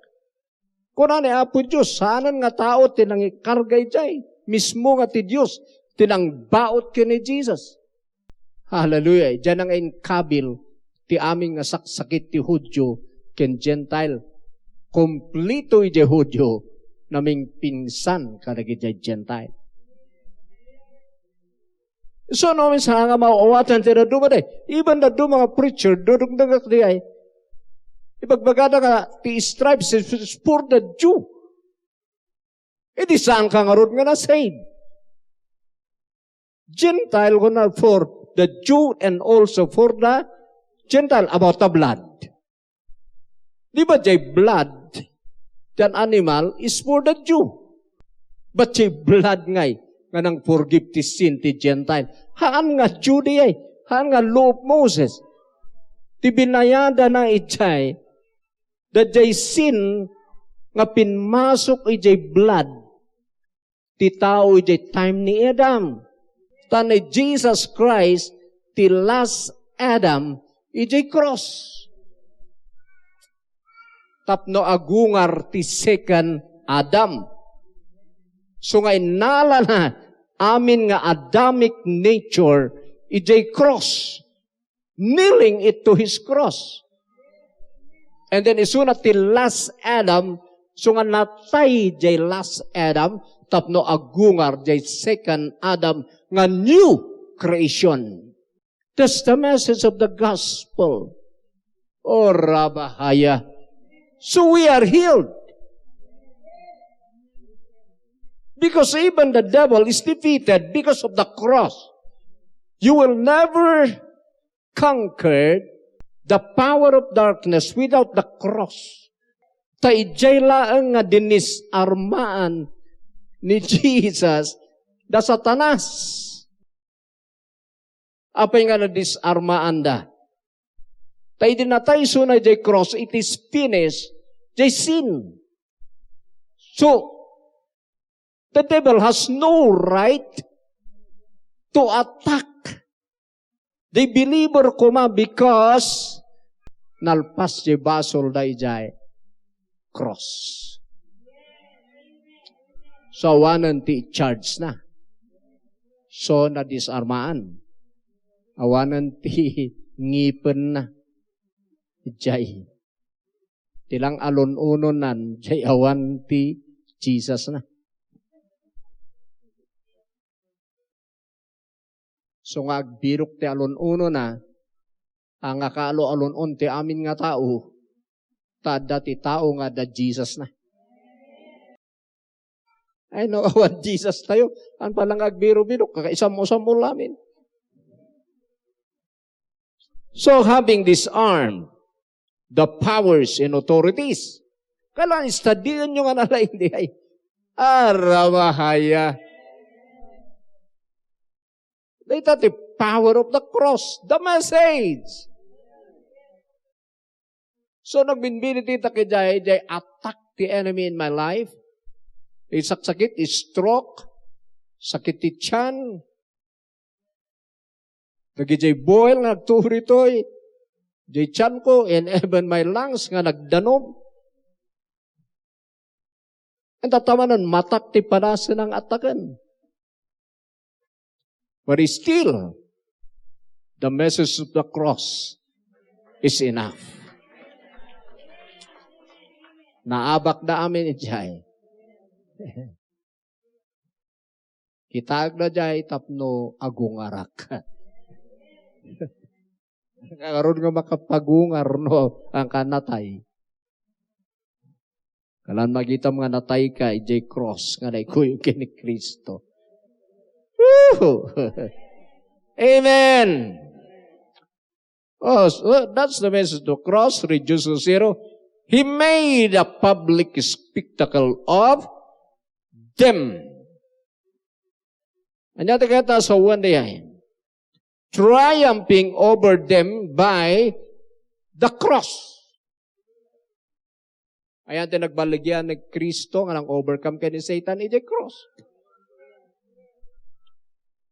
Kuna ni Apo Dios, saanen nga tao ti nangikarga idiay. Mismo nga ti Dios, ti nangbaut ken ni Jesus. Hallelujah. Diay nga inkabil ti amin nga saksakit ti Judio ken Gentile. Kumplito idiay Judio, namingpinsan kadagiti Gentile. So, no, minsan nga maawatan ti dadduma, day. Even dadduma nga preacher, dudungdungak diay. Ibagbagada nga, "The stripes is, is for the Jew." Idi saan ka ngarud nga na-save? Gentile ko na for the Jew and also for the Gentile about the blood. Di ba diay blood ti animal is for the Jew? But diay blood ngay nga nang-forgive ti sin ti Gentile. Haan nga Jew diay, haan nga law of Moses. Ti binayadana idiay, da diay sin nga pinmasok idiay blood ti tao idiay time ni Adam. Ta ni Jesus Christ, ti last Adam, idiay cross. Tapno agungar ti second Adam. So nga innalana amin nga Adamic nature idiay cross. Nailing it to his cross. And then isuna ti last Adam, so nga natay diay last Adam, tapno agungar diay second Adam nga new creation. That's the message of the gospel. Oh, rabahaya. So we are healed. Because even the devil is defeated because of the cross. You will never conquered the power of darkness without the cross. Ta idiay laeng nga dinisarmaan ni Jesus da Satanas. Apay nga nadisarmaanda? Ta idi natay isuna idiay cross, it is finished, diay sin. So, the devil has no right to attack the believer koma because nalpas diay basolda idiay cross. So, awanen ti i-charge na. So, nadisarmaan. Awanen ti ngipenna. Idiay. Ti lang alun-unonan, diay awan ti Jesus na. So nga agbirok ti alun-unona, a nga kaalo-alun-on ti amin nga tao, ta adda ti tao nga adda Jesus na. Ay, no, awan Jesus tayo. An pala nga agbiro-birok, kakaisam-usam mo lamin. So, having disarmed the powers and authorities, kailangan studian nyo nga nalaing di ay. Aramahaya. Dayta ti power of the cross, the message. So, nagbinbini ti ta kay jay, jay attack ti enemy in my life. Isaksakit, stroke, sakit ti tiyan. Dagiti boil nga agtubo ditoy, jay tiyanko, and even my lungs nga nagdanum. Enta ta manen, matak ti panasen nga attacken. But still, the message of the cross is enough. Naabak da amin ijay. Kitaek da jay tapno agungarak. Ngarud nga makapagungar no, ang kanatay. Kalan magitam nga natay ka, ijay cross nga naikuyog ken ni Cristo. Woo! Amen! Oh, so that's the message to cross, reduce to zero. He made a public spectacle of them. Anya ti kayat a sawen diay? triumphing over them by the cross. Ayan ti nagbaligya ni Cristo nga nang-overcome ken ni Satan idiay cross.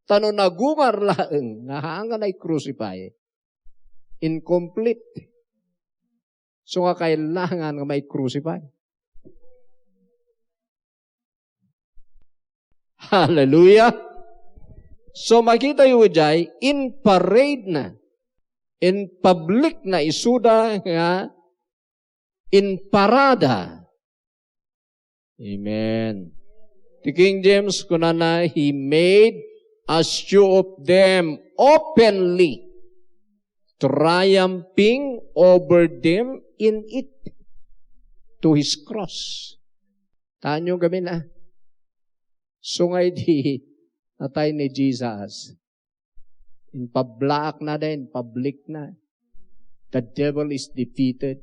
Ta no nagungar laeng nga haan nga nai-crucify, incomplete. So nga kailangan nga mai-crucify. Hallelujah! So, makita yo idiay, in parade na, in public na isuda nga in parada. Amen. Ti King James, kunana, "He made a show of them openly, triumphing over them in it," to his cross. Tanyo gamin, ah. So nga idi natay ni Jesus, in pablaak na din, public na. The devil is defeated.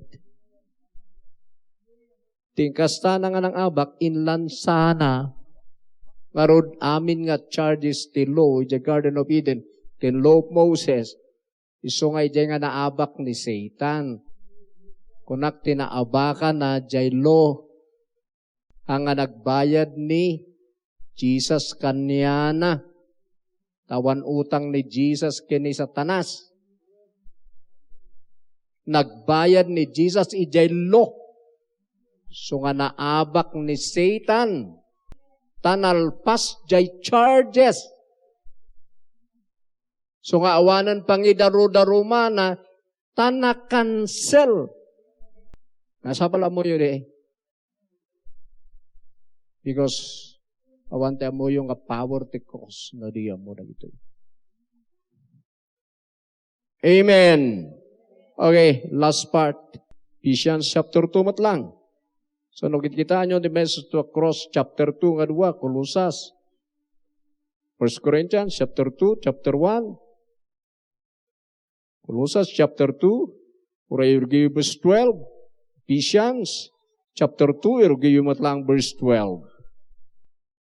Ti kasta na nga nang-abak, inlansana. Ngarud, amin nga charges ti law, the Garden of Eden, ti law of Moses, isu nga idiay nga naabak ni Satan. Kunak ti naabakan na jay law. Haan nga nagbayad ni Jesus kaniana. Ta awan utang ni Jesus ken ni Satanas. Nagbayad ni Jesus idiay law. So nga naabak ni Satan, ta nalpas jay charges. So nga awanen pangidarudarumana, ta na-cancel. Nasapul ammoyo di. Because awan ti ammoyo nga power ti cross no di ammo dagitoy. Amen. Okay, last part. Ephesians chapter two met lang. So, no kitkitaenyo ti message to a cross, chapter two nga dua, Colosas. First Corinthians chapter two, chapter one. Colosas chapter two, uray irugyo verse twelve. Ephesians chapter two, irugyo met lang verse twelve.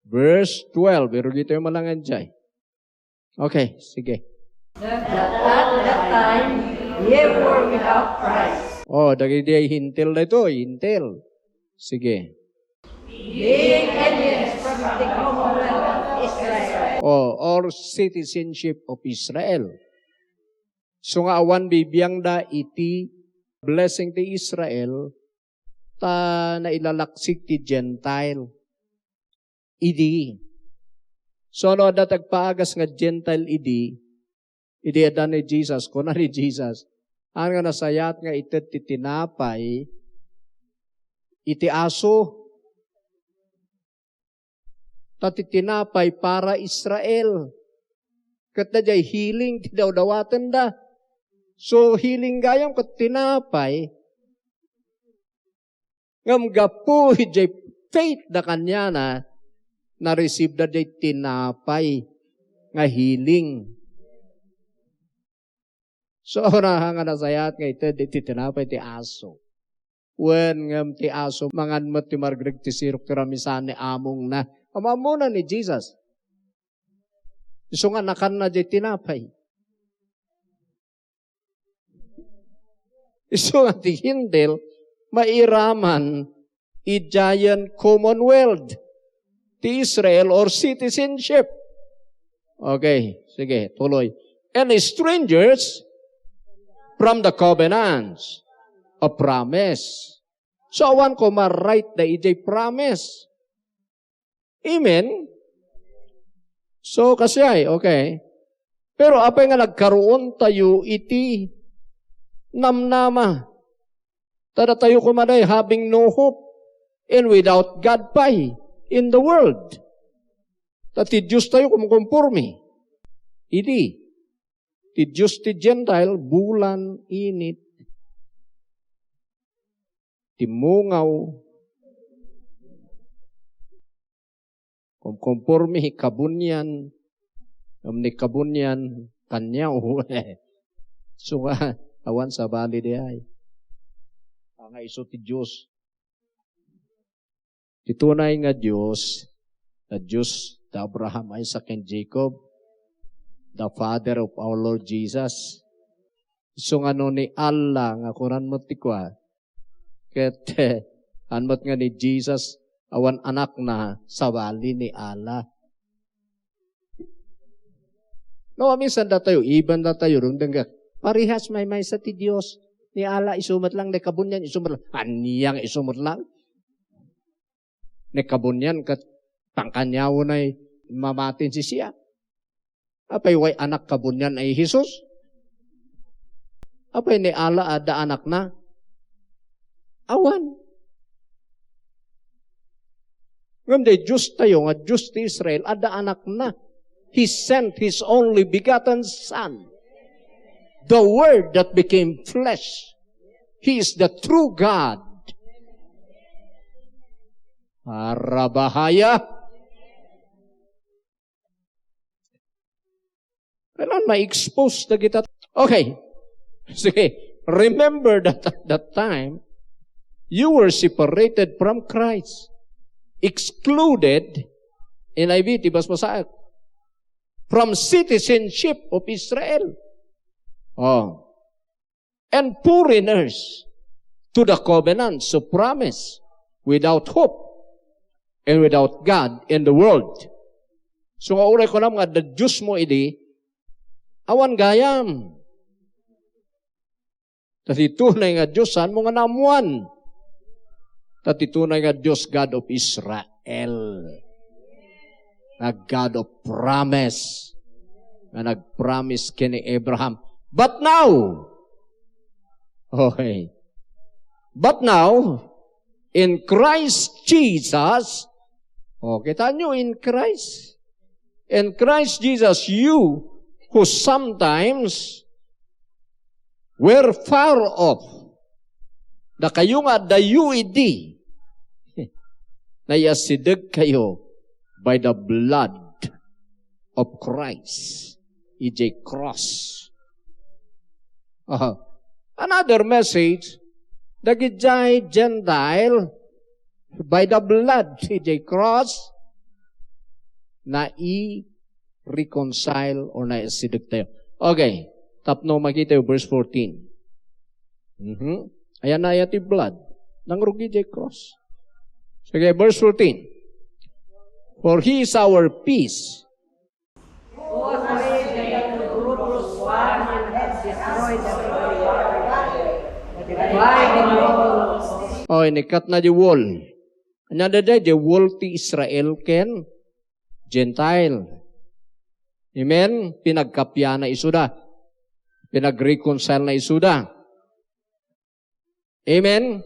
Verse twelve, irugyo tayo malangan jay. Okay, sige. That at that time ye were without Christ. Oh, dagiti ay Hentil daytoy, Hentil. Sige. Being aliens from the commonwealth of Israel. Oh, or citizenship of Israel. So nga awan bibiangda iti blessing ti Israel, ta nailalaksik ti Gentile idi. So, no adda ti agpaagas nga Gentile idi, idi adda ni Jesus, kuna ni Jesus, "Haan nga nasayaat nga ited ti tinapay iti aso." Ta ti tinapay para Israel. Ket daydiay healing ti dawdawatenda. So, healing gayam ket tinapay. Ngem gapu idiay faith da kaniana, na-receive da diay tinapay nga healing. So, haan nga nasayaat nga ited iti tinapay ti aso. Wen, ngem ti aso, mangan met ti margreg ti sirok ti ramisan ni amongna. Am-ammona ni Jesus. Isu nga nakanna diay tinapay. Isu nga ti Hentil, mairaman idiayen commonwealth ti Israel or citizenship. Okay, sige, tuloy. "And strangers from the covenants of promise." So, awan koma right da idiay promise. Amen? So, kasi ay, okay. Pero apay nga nagkaroon tayo iti namnama? Ta datayo koma day having no hope and without God pay in the world. Ta ti Dios tayo kumkonforme. Idi, ti Dios ti Gentile, bulan, init, ti mungaw, kumkonforme kabunian, ngem ni kabunian, kaniaw. So nga, awan sabali diay. Nga isu ti Dios. Ti tunay nga Dios, nga Dios da Abraham, Isaac, and Jacob, the Father of our Lord Jesus. Isu nga no ni Allah nga kunan met ti kua, ket, eh, an met nga ni Jesus, awan anakna, sabali ni Allah. No, minsan datayo, iban datayo, rundeng ka, parehas maymaysa ti Dios. Ni Allah, isu met lang, ni kabunian, isu met lang. Ania nga isu met lang? Ni kabunian ket pangkaniawenay mamatin sisiya. Apay way anak kabunian ay Jesus? Apay ni Allah adda anakna? Awan. Ngem daydiay Diostayo nga Dios ti Israel, adda anakna. He sent his only begotten Son, the Word that became flesh. He is the true God. Arabahaya. Kailangan ma-expose na kita. Okay. Sige. Remember that at that time, you were separated from Christ, excluded, N I V, ti basbasaek, from citizenship of Israel. Oh. And foreigners to the covenants of promise, without hope and without God in the world. So nga uray kunam nga adda Diosmo idi, awan gayam. Ta ti tunay nga Dios, saanmo nga naammoan? Ta ti tunay nga Dios, God of Israel. Nga God of promise. Nga nag-promise ken ni Abraham. But now, okay. But now, in Christ Jesus, oh, kita nyo, in Christ. In Christ Jesus, you who sometimes were far off. Dakayo nga adda yu idi. Naiasideg kayo by the blood of Christ. Idiay cross. Aha. Another message, dagidiay Gentile, by the blood, idiay cross, nai-reconcile or naiasideg tayo. Okay. Tapno makita yung verse fourteen. Mhm. Ayan na, ayan ti blood. Nangrugi idiay cross. Sige, verse fourteen. For he is our peace. Oh, inikkat na di wall. Anya daydiay, di wall ti Israel ken Gentile. Amen? Pinagkapiana isuda. Pinagreconcile na isuda. Amen?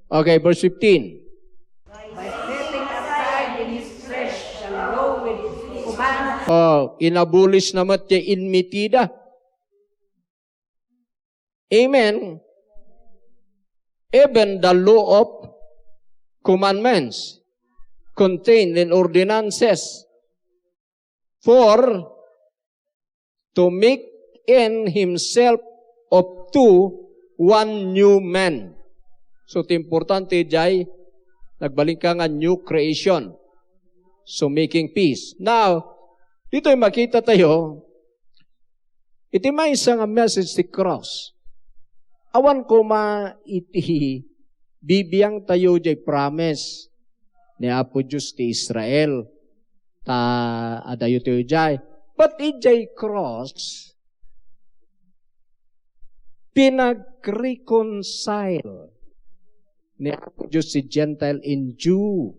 Okay, verse fifteen. By setting aside in his flesh the law with its commandments. Oh, inabulis na met ti enmity da. Amen. Even the law of commandments contained in ordinances. For to make in himself of two one new man. So, ti importante jay, nagbalin ka nga new creation. So, making peace. Now, ditoy makita tayo, iti maysa nga message ti cross, awan koma iti bibiang tayo jay promise ni Apo Dios ti Israel. Ta adayo ti jay. But ijay cross, pinagreconcile ni Apo Dios ti Gentile and Jew.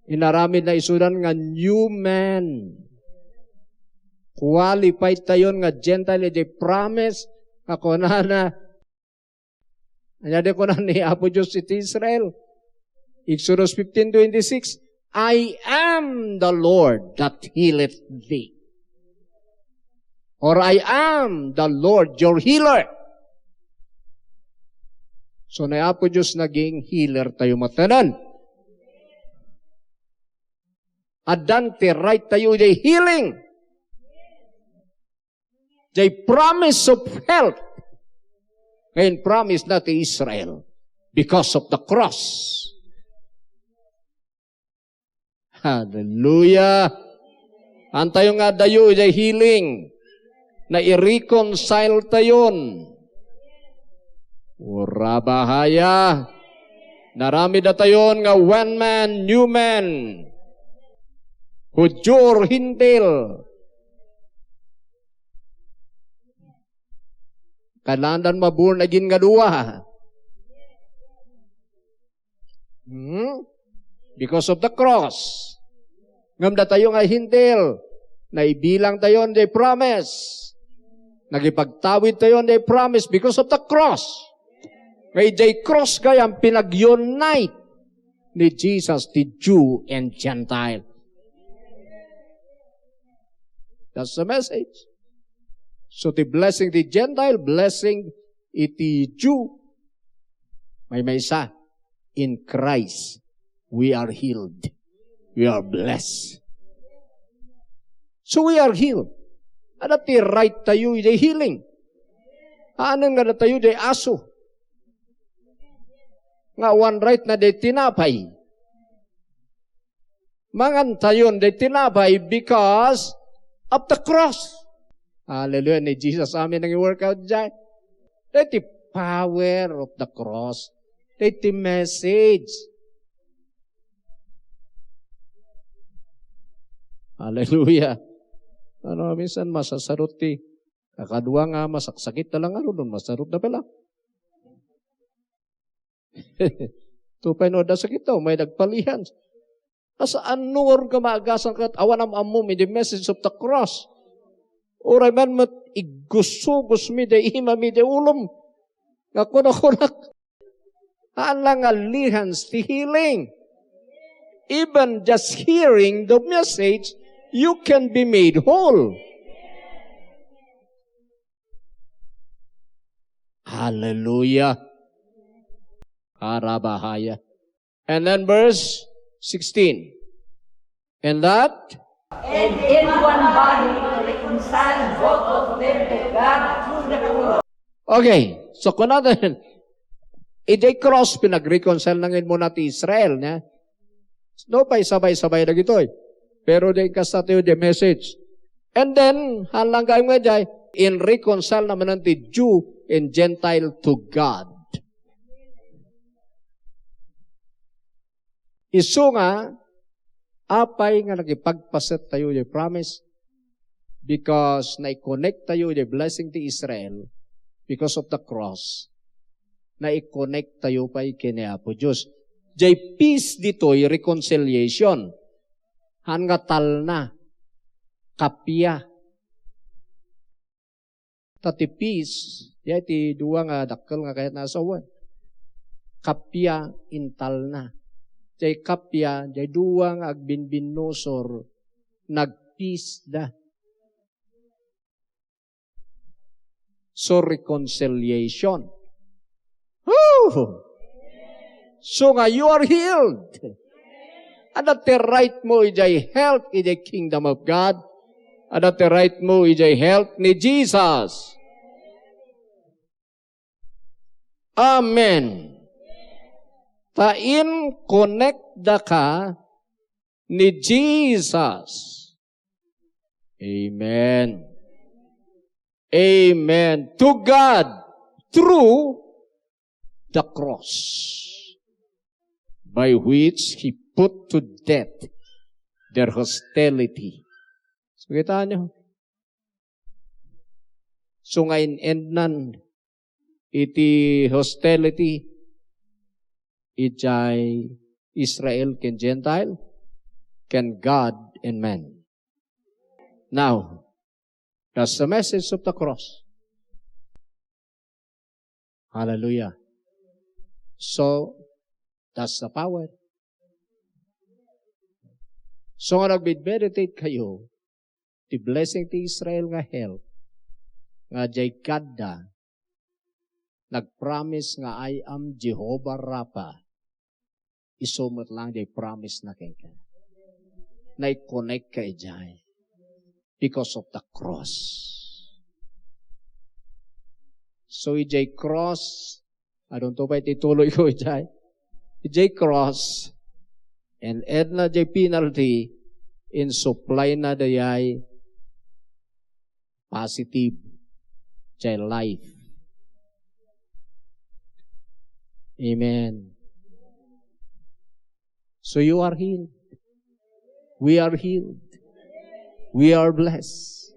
Inaramid na isudan nga new man. Qualified tayon nga Gentile iti promise nga kunana, ania di kunan ni Apo Dios iti Israel? Exodus fifteen twenty-six, "I am the Lord that healeth thee." Or, "I am the Lord your healer." So, ni Apo Dios naging healer tayo matanan. Addan ti right tayo iti healing. Jay promise of health. Ngayon, promise na ti Israel because of the cross. Hallelujah. Antayo nga adayo idiay healing. Nai-reconcile tayon. Urabahaya. Naramid tayon nga one man, new man. Judio or Hentil. Kailangan maborn again nga dua. Hmm? Because of the cross. Ngem datayo nga Hentil, naibilang tayo diay promise. Nagipagtawid tayo diay promise because of the cross. Nga idiay cross gayam pinag-unite ni Jesus ti Jew and Gentile. That's the message. So, ti blessing ti Gentile, blessing iti Jew. Maymaysa, in Christ, we are healed. We are blessed. So, we are healed. Adda ti right tayo idiay healing. Anen nga adda tayo diay aso. Nga awan right na diay tinapay. Mangan tayon diay tinapay because of the cross. Hallelujah. Ni Jesus amin nang i-workout diay. Diay ti power of the cross. Diay ti message. Hallelujah. Ano, minsan masasarot ti kakadua nga masaksakit na lang, ano, nun masarot na pala. Tupay no adda sakit daw, may nagpalihan. Asa annuor nga maagasan ket awan am-ammom iti message of the cross? Uray man met iggusugus mi diay imam iti ulom. Nga kuna-kunak, haan lang nga lihans ti healing. Even just hearing the message, you can be made whole. Hallelujah. Arabahaya. And then verse sixteen. And that And in one body to reconcile both of them to God through the cross. Okay. So, kunada, idiay cross, pinag-reconcile na ngayon muna ti Israel, niya. No, pay sabay-sabay dagitoy. Pero di kasta tayo di message. And then, halang kayo nga jay, in reconcile naman ti Jew and Gentile to God. Isu nga, apay nga nakipagpaset tayo di promise? Because nai-connect tayo di blessing ti Israel because of the cross. Nai-connect tayo pay ken ni Apo Dios. Jay peace ditoy reconciliation. Haan nga talna, kappia. Ta ti peace, jay ti dua nga dakkel nga kayat nga asawen. Kappia intalna. Jay kappia, jay dua nga agbinbinnusor, nagpeace da. So, reconciliation. Woo! So nga, you are healed. Adda ti right mo idiay health, idiay kingdom of God. Adda ti right mo idiay health ni Jesus. Amen. Ta in-connect daka ni Jesus. Amen. Amen. To God through the cross, by which He put to death their hostility. So, kita nyo? So, nga in-endnan iti hostility, ijay Israel ken Gentile, ken God and man. Now, that's the message of the cross. Hallelujah. So, that's the power. So, nga nagmeditate kayo, ti blessing ti Israel nga health, nga jay God da, nagpromise nga, "I am Jehovah Rapha." Isu met lang jay promise na kenka. Nai-connect ka ijay because of the cross. So, ijay cross, adunto pay ti tuloy ko ijay. Ijay cross, and edna jay penalty, in supply na dayay positive jay life. Amen. So you are healed. We are healed. We are blessed.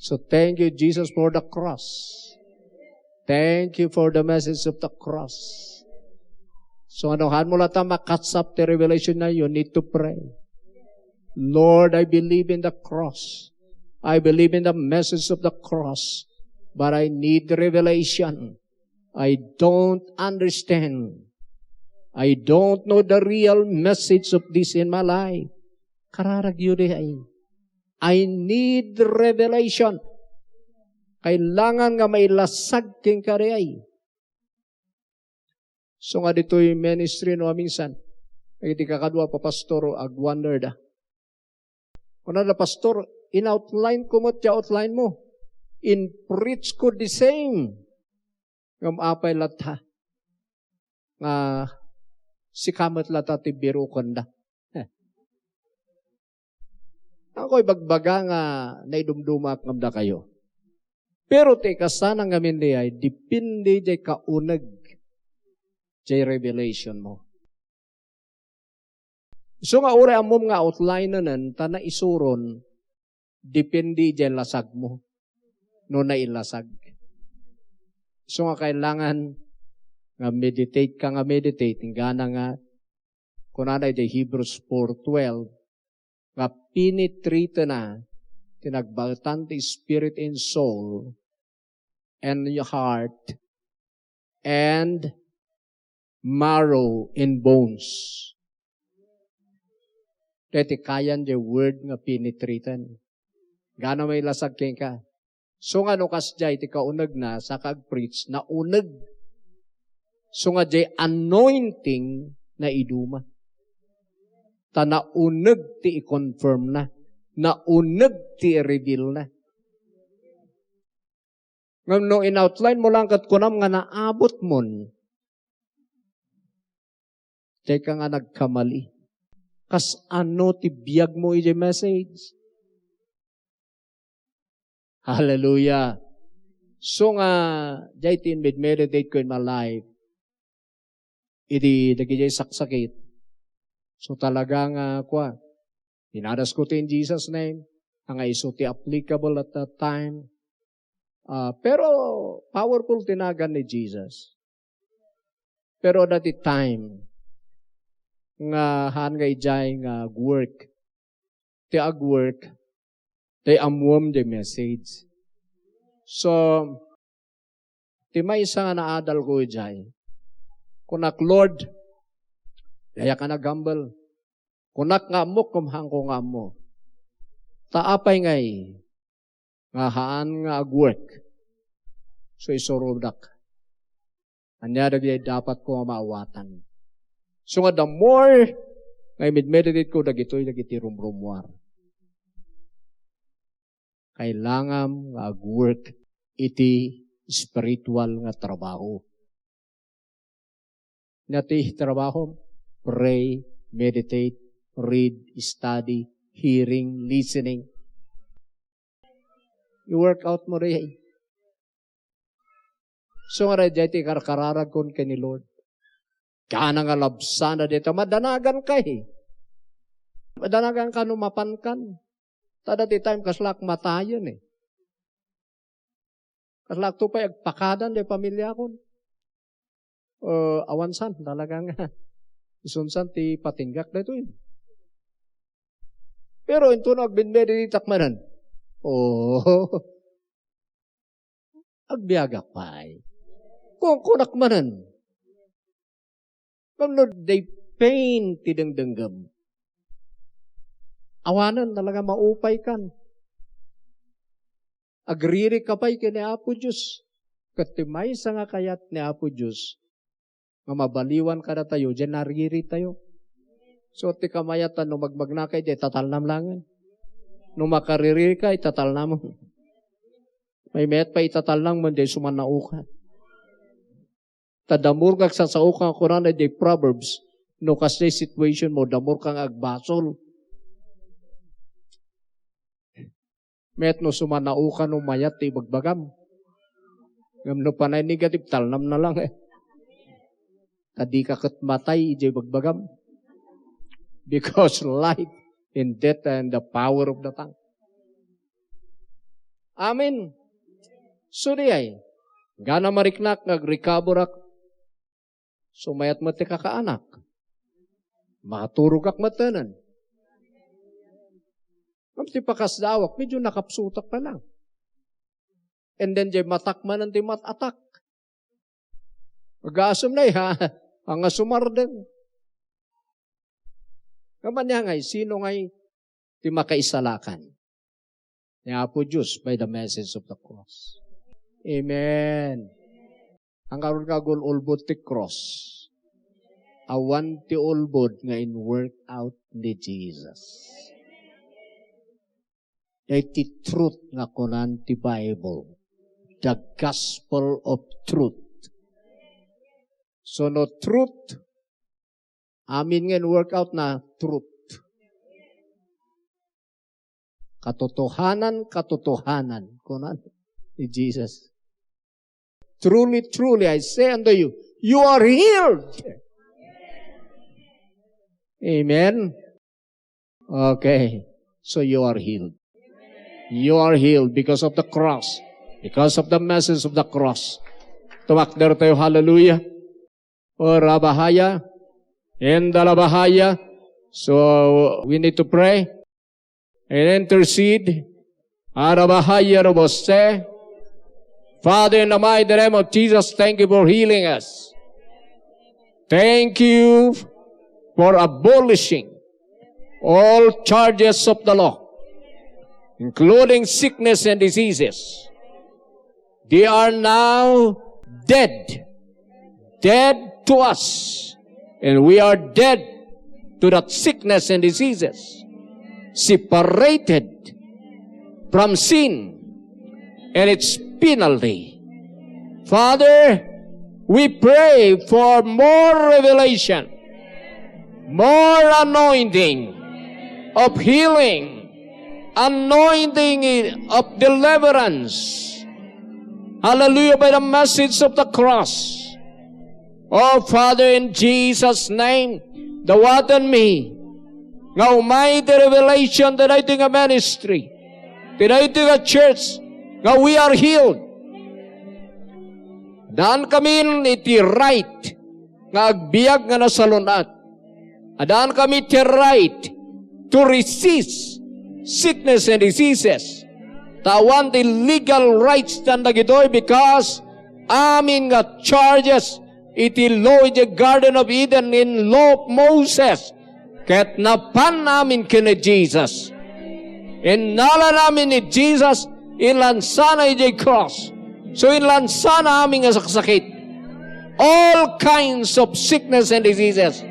So thank you, Jesus, for the cross. Thank you for the message of the cross. So, ano, haan mo latta makatsup ti revelation na, you need to pray. Lord, I believe in the cross. I believe in the message of the cross. But I need revelation. I don't understand. I don't know the real message of this in my life. Kararagyo di ay. I need revelation. Kailangan nga mailasag kenka di ay. So nga ditoy ministry no aminsan, iti kakadua pa pastor, agwonder da. Kuna da, "Pastor, in-outline ko met ti outline mo. In-preach ko the same." Ngem apay latta nga sika met latta ti birukenda. Ako ibagbaga nga naidumdumaak ngem dakayo. Pero ti kasana ngamin di ay, depende jay kauneg jay revelation mo. So nga uray ammom nga outline-enen ta naisuron, depende jay lasag mo no nailasag. So nga kailangan nga meditate ka nga meditate, inggana nga kunana iti Hebrews four twelve, nga pinitritena ti nagbaetan ti spirit and soul and your heart and marrow and bones. Daytoy kayan jay word nga pinitriten. Gana may lasag kenka. So nga no kasjay ti kaunegna, saka agpreach, nauneg. So nga jay anointing naiduma. Ta nauneg ti i-confirm na. Nauneg ti i-reveal na. Ngem no in-outline mo lang ket kunam nga naabot mon, dayka nga nagkamali. Kas ano ti biag mo iti message? Hallelujah. So nga, jay ti inmeditate ko in my life. Iti dagiti saksakit. So talaga nga, kua, pinadas ko ti in Jesus' name, nga isu ti applicable at that time. Ah, pero powerful ti nagan ni Jesus. Pero adda ti time nga haan nga idiay nga agwork. Ti agwork, ti ammuem ti message. So, ti maysa nga naadal ko idiay, kunak, "Lord, diak a nagambel." Kunak nga ammok, ngem haanko nga ammo. Ta apay ngay nga haan nga agwork? So, isurodak. Ania dagiti dapat ko nga maawatan? So nga, the more nga i-meditate ko dagitoy dagiti rumrumuar, kailangam nga agwork iti spiritual nga trabaho. Ania ti trabahom? Pray, meditate, read, study, hearing, listening. I-work out mo diay. So nga diay ti karkararagkon ken ni Lord. Kana nga labsana dita, madanagan ka eh. Madanagan ka no mapankan. Ta dati time, kaslak matayen eh. Kaslak to pay agpakadan di pamiliakon. Eh, awansan, talaga nga. Isunsan ti patinggak daytoy. Pero intono agbinmeditatak manen. Oh. Agbiagak pay. Kunkunak manen. Ngem no diay pain ti dengdenggem, awanen talaga maupay kan. Agririka pay ken ni Apo Dios. Ket ti maysa nga kayat ni Apo Dios nga mabaliwan kadatayo, diay nariritayo. So, ti kamayatan no magmagnaka, diay tatalnam langen. No makaririka, itatalnam. Maymayat pay itatalnam, diay sumannauka. Ta damorka agsasaoka, kunana diay Proverbs, no kasdiay situation mo, damorka nga agbasol. Met no sumanaoka no mayat ti ibagbagam. Ngem no panay negative, talnamna lang, eh. Ta dika ket matay idiay ibagbagam. Because life and death are in the power of the tongue. Amen. So diay, gana mariknak nga agrecoverak, sumayat met ti kakaanak. Maturogak met enen. Ngem ti pakasdaawak, medyo nakapsutak pa lang. And then, diay matak manen ti mat-atak. Agasem na, ha? Ang asumardeng. Kaman niya ngay, sino ngay ti makaisalakan? Ni Apo Dios by the message of the cross. Amen. Ang karon ka gul-ulbod ti cross. Awan ti ulbod nga in-work out ni Jesus. Daytoy truth nga kunan ti Bible, the gospel of truth. So no truth, amin nga in-work out na truth. Katotohanan, katotohanan, kunan ni Jesus. Truly, truly, I say unto you, you are healed. Amen. Okay. So you are healed. You are healed because of the cross. Because of the message of the cross. Tumakder tayo, hallelujah. O Rabahaya. Inda Rabahaya. So we need to pray and intercede. Arabahaya Robose. Father, in the mighty name of Jesus, thank you for healing us. Thank you for abolishing all charges of the law, including sickness and diseases. They are now dead, dead to us, and we are dead to that sickness and diseases, separated from sin and its penalty. Father, we pray for more revelation, more anointing of healing, anointing of deliverance. Hallelujah, by the message of the cross. Oh, Father, in Jesus' name, dawaten mi nga umay ti revelation ti daytoy nga ministry, ti daytoy nga church, nga we are healed. Daan kami iti right nga agbiag nga nasalun-at. Adaan kami ti right to resist sickness and diseases. Ta awan ti legal rights tan dagitoy because amin nga charges iti law iti Garden of Eden in law of Moses. Ket napan amin ken ni Jesus. Innala amin ni Jesus, inlansana idiay cross. So inlansana amin nga saksakit. All kinds of sickness and diseases.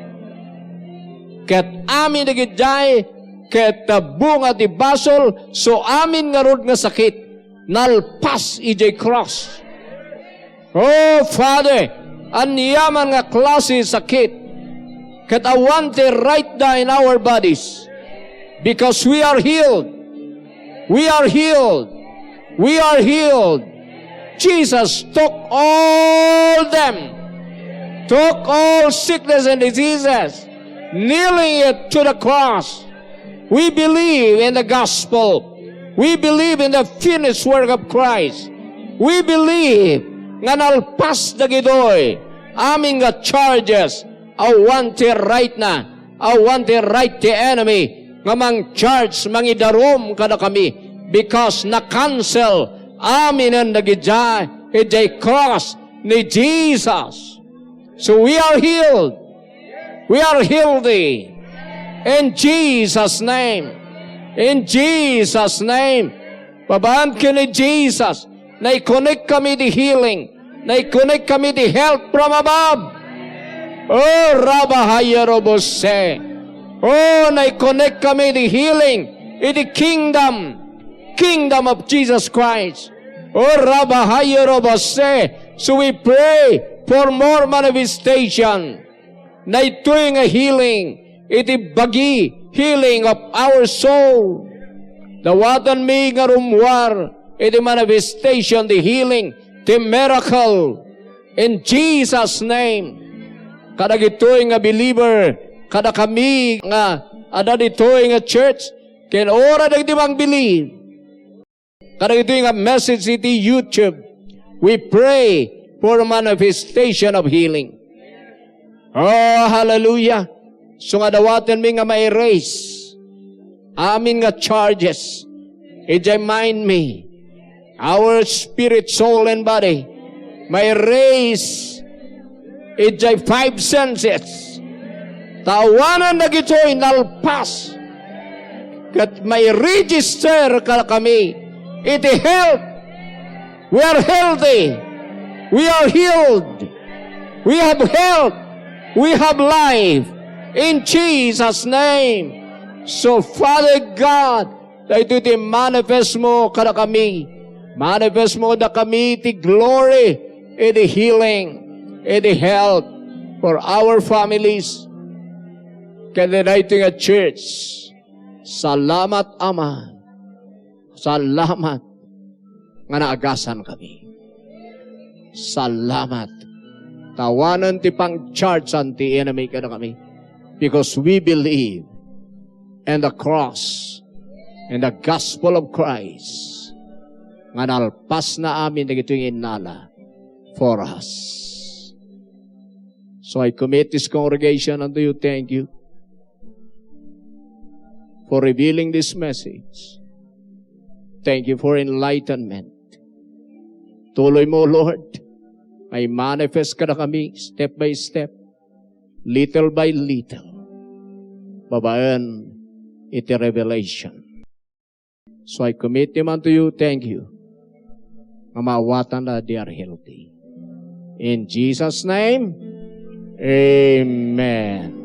Ket amin dagiti ket bunga ti basol, so amin ngarud nga sakit, nalpas idiay cross. Oh, Father, aniaman nga klase sakit, ket awan ti right da in our bodies, because we are healed. We are healed. We are healed. Jesus took all them, took all sickness and diseases, nailing it to the cross. We believe in the gospel. We believe in the finished work of Christ. We believe nga nalpas dagitoy amin nga charges. Awan ti right na, awan ti right ti enemy nga mang-charge, mangidarum kadakami, because na-cancel aminen dagiti idiay cross ni Jesus. So we are healed. We are healthy. In Jesus' name. In Jesus' name. Babaen ken ni Jesus. Nai-connect kami ti healing. Nai-connect kami ti help from above. Oh, Rabahaya Robose. Oh, nai-connect kami ti healing iti kingdom. Kingdom of Jesus Christ. Oh, Rabahaya Robose. So we pray for more manifestation. Daytoy nga healing, iti bagi, healing of our soul. Dawatenmi nga rummuar iti manifestation, the healing, the miracle, in Jesus' name. Kadagitoy nga believer, kadakami nga adda ditoy nga church, ken ora dagiti mangbilib. Kadagitoy nga message iti YouTube, we pray for manifestation of healing. Oh, hallelujah. So nga dawatenmi nga ma-erase amin nga charges. Idiay mind mi, our spirit, soul, and body, ma-erase idiay five senses. Tawanan dagitoy nalpas. Ket ma-register kadakami iti health. We are healthy. We are healed. We have health. We have life. In Jesus' name. So, Father God, daytoy ti manifest mo kadakami. Manifest mo kadakami ti glory, iti healing, iti health for our families. Ken daytoy nga church. Salamat, Ama. Salamat nga naagasan kami. Salamat. Tawanen ti pang-charge-an ti enemy kadakami. Because we believe in the cross, in the gospel of Christ, nga nalpasna amin dagitoy nga innala for us. So I commit this congregation unto you. Thank you for revealing this message. Thank you for enlightenment. Tuloy mo, Lord, nga i-manifest kadakami step by step, little by little, babaen iti revelation. So I commit them unto you. Thank you. Nga maawatan na they are healthy. In Jesus' name, amen.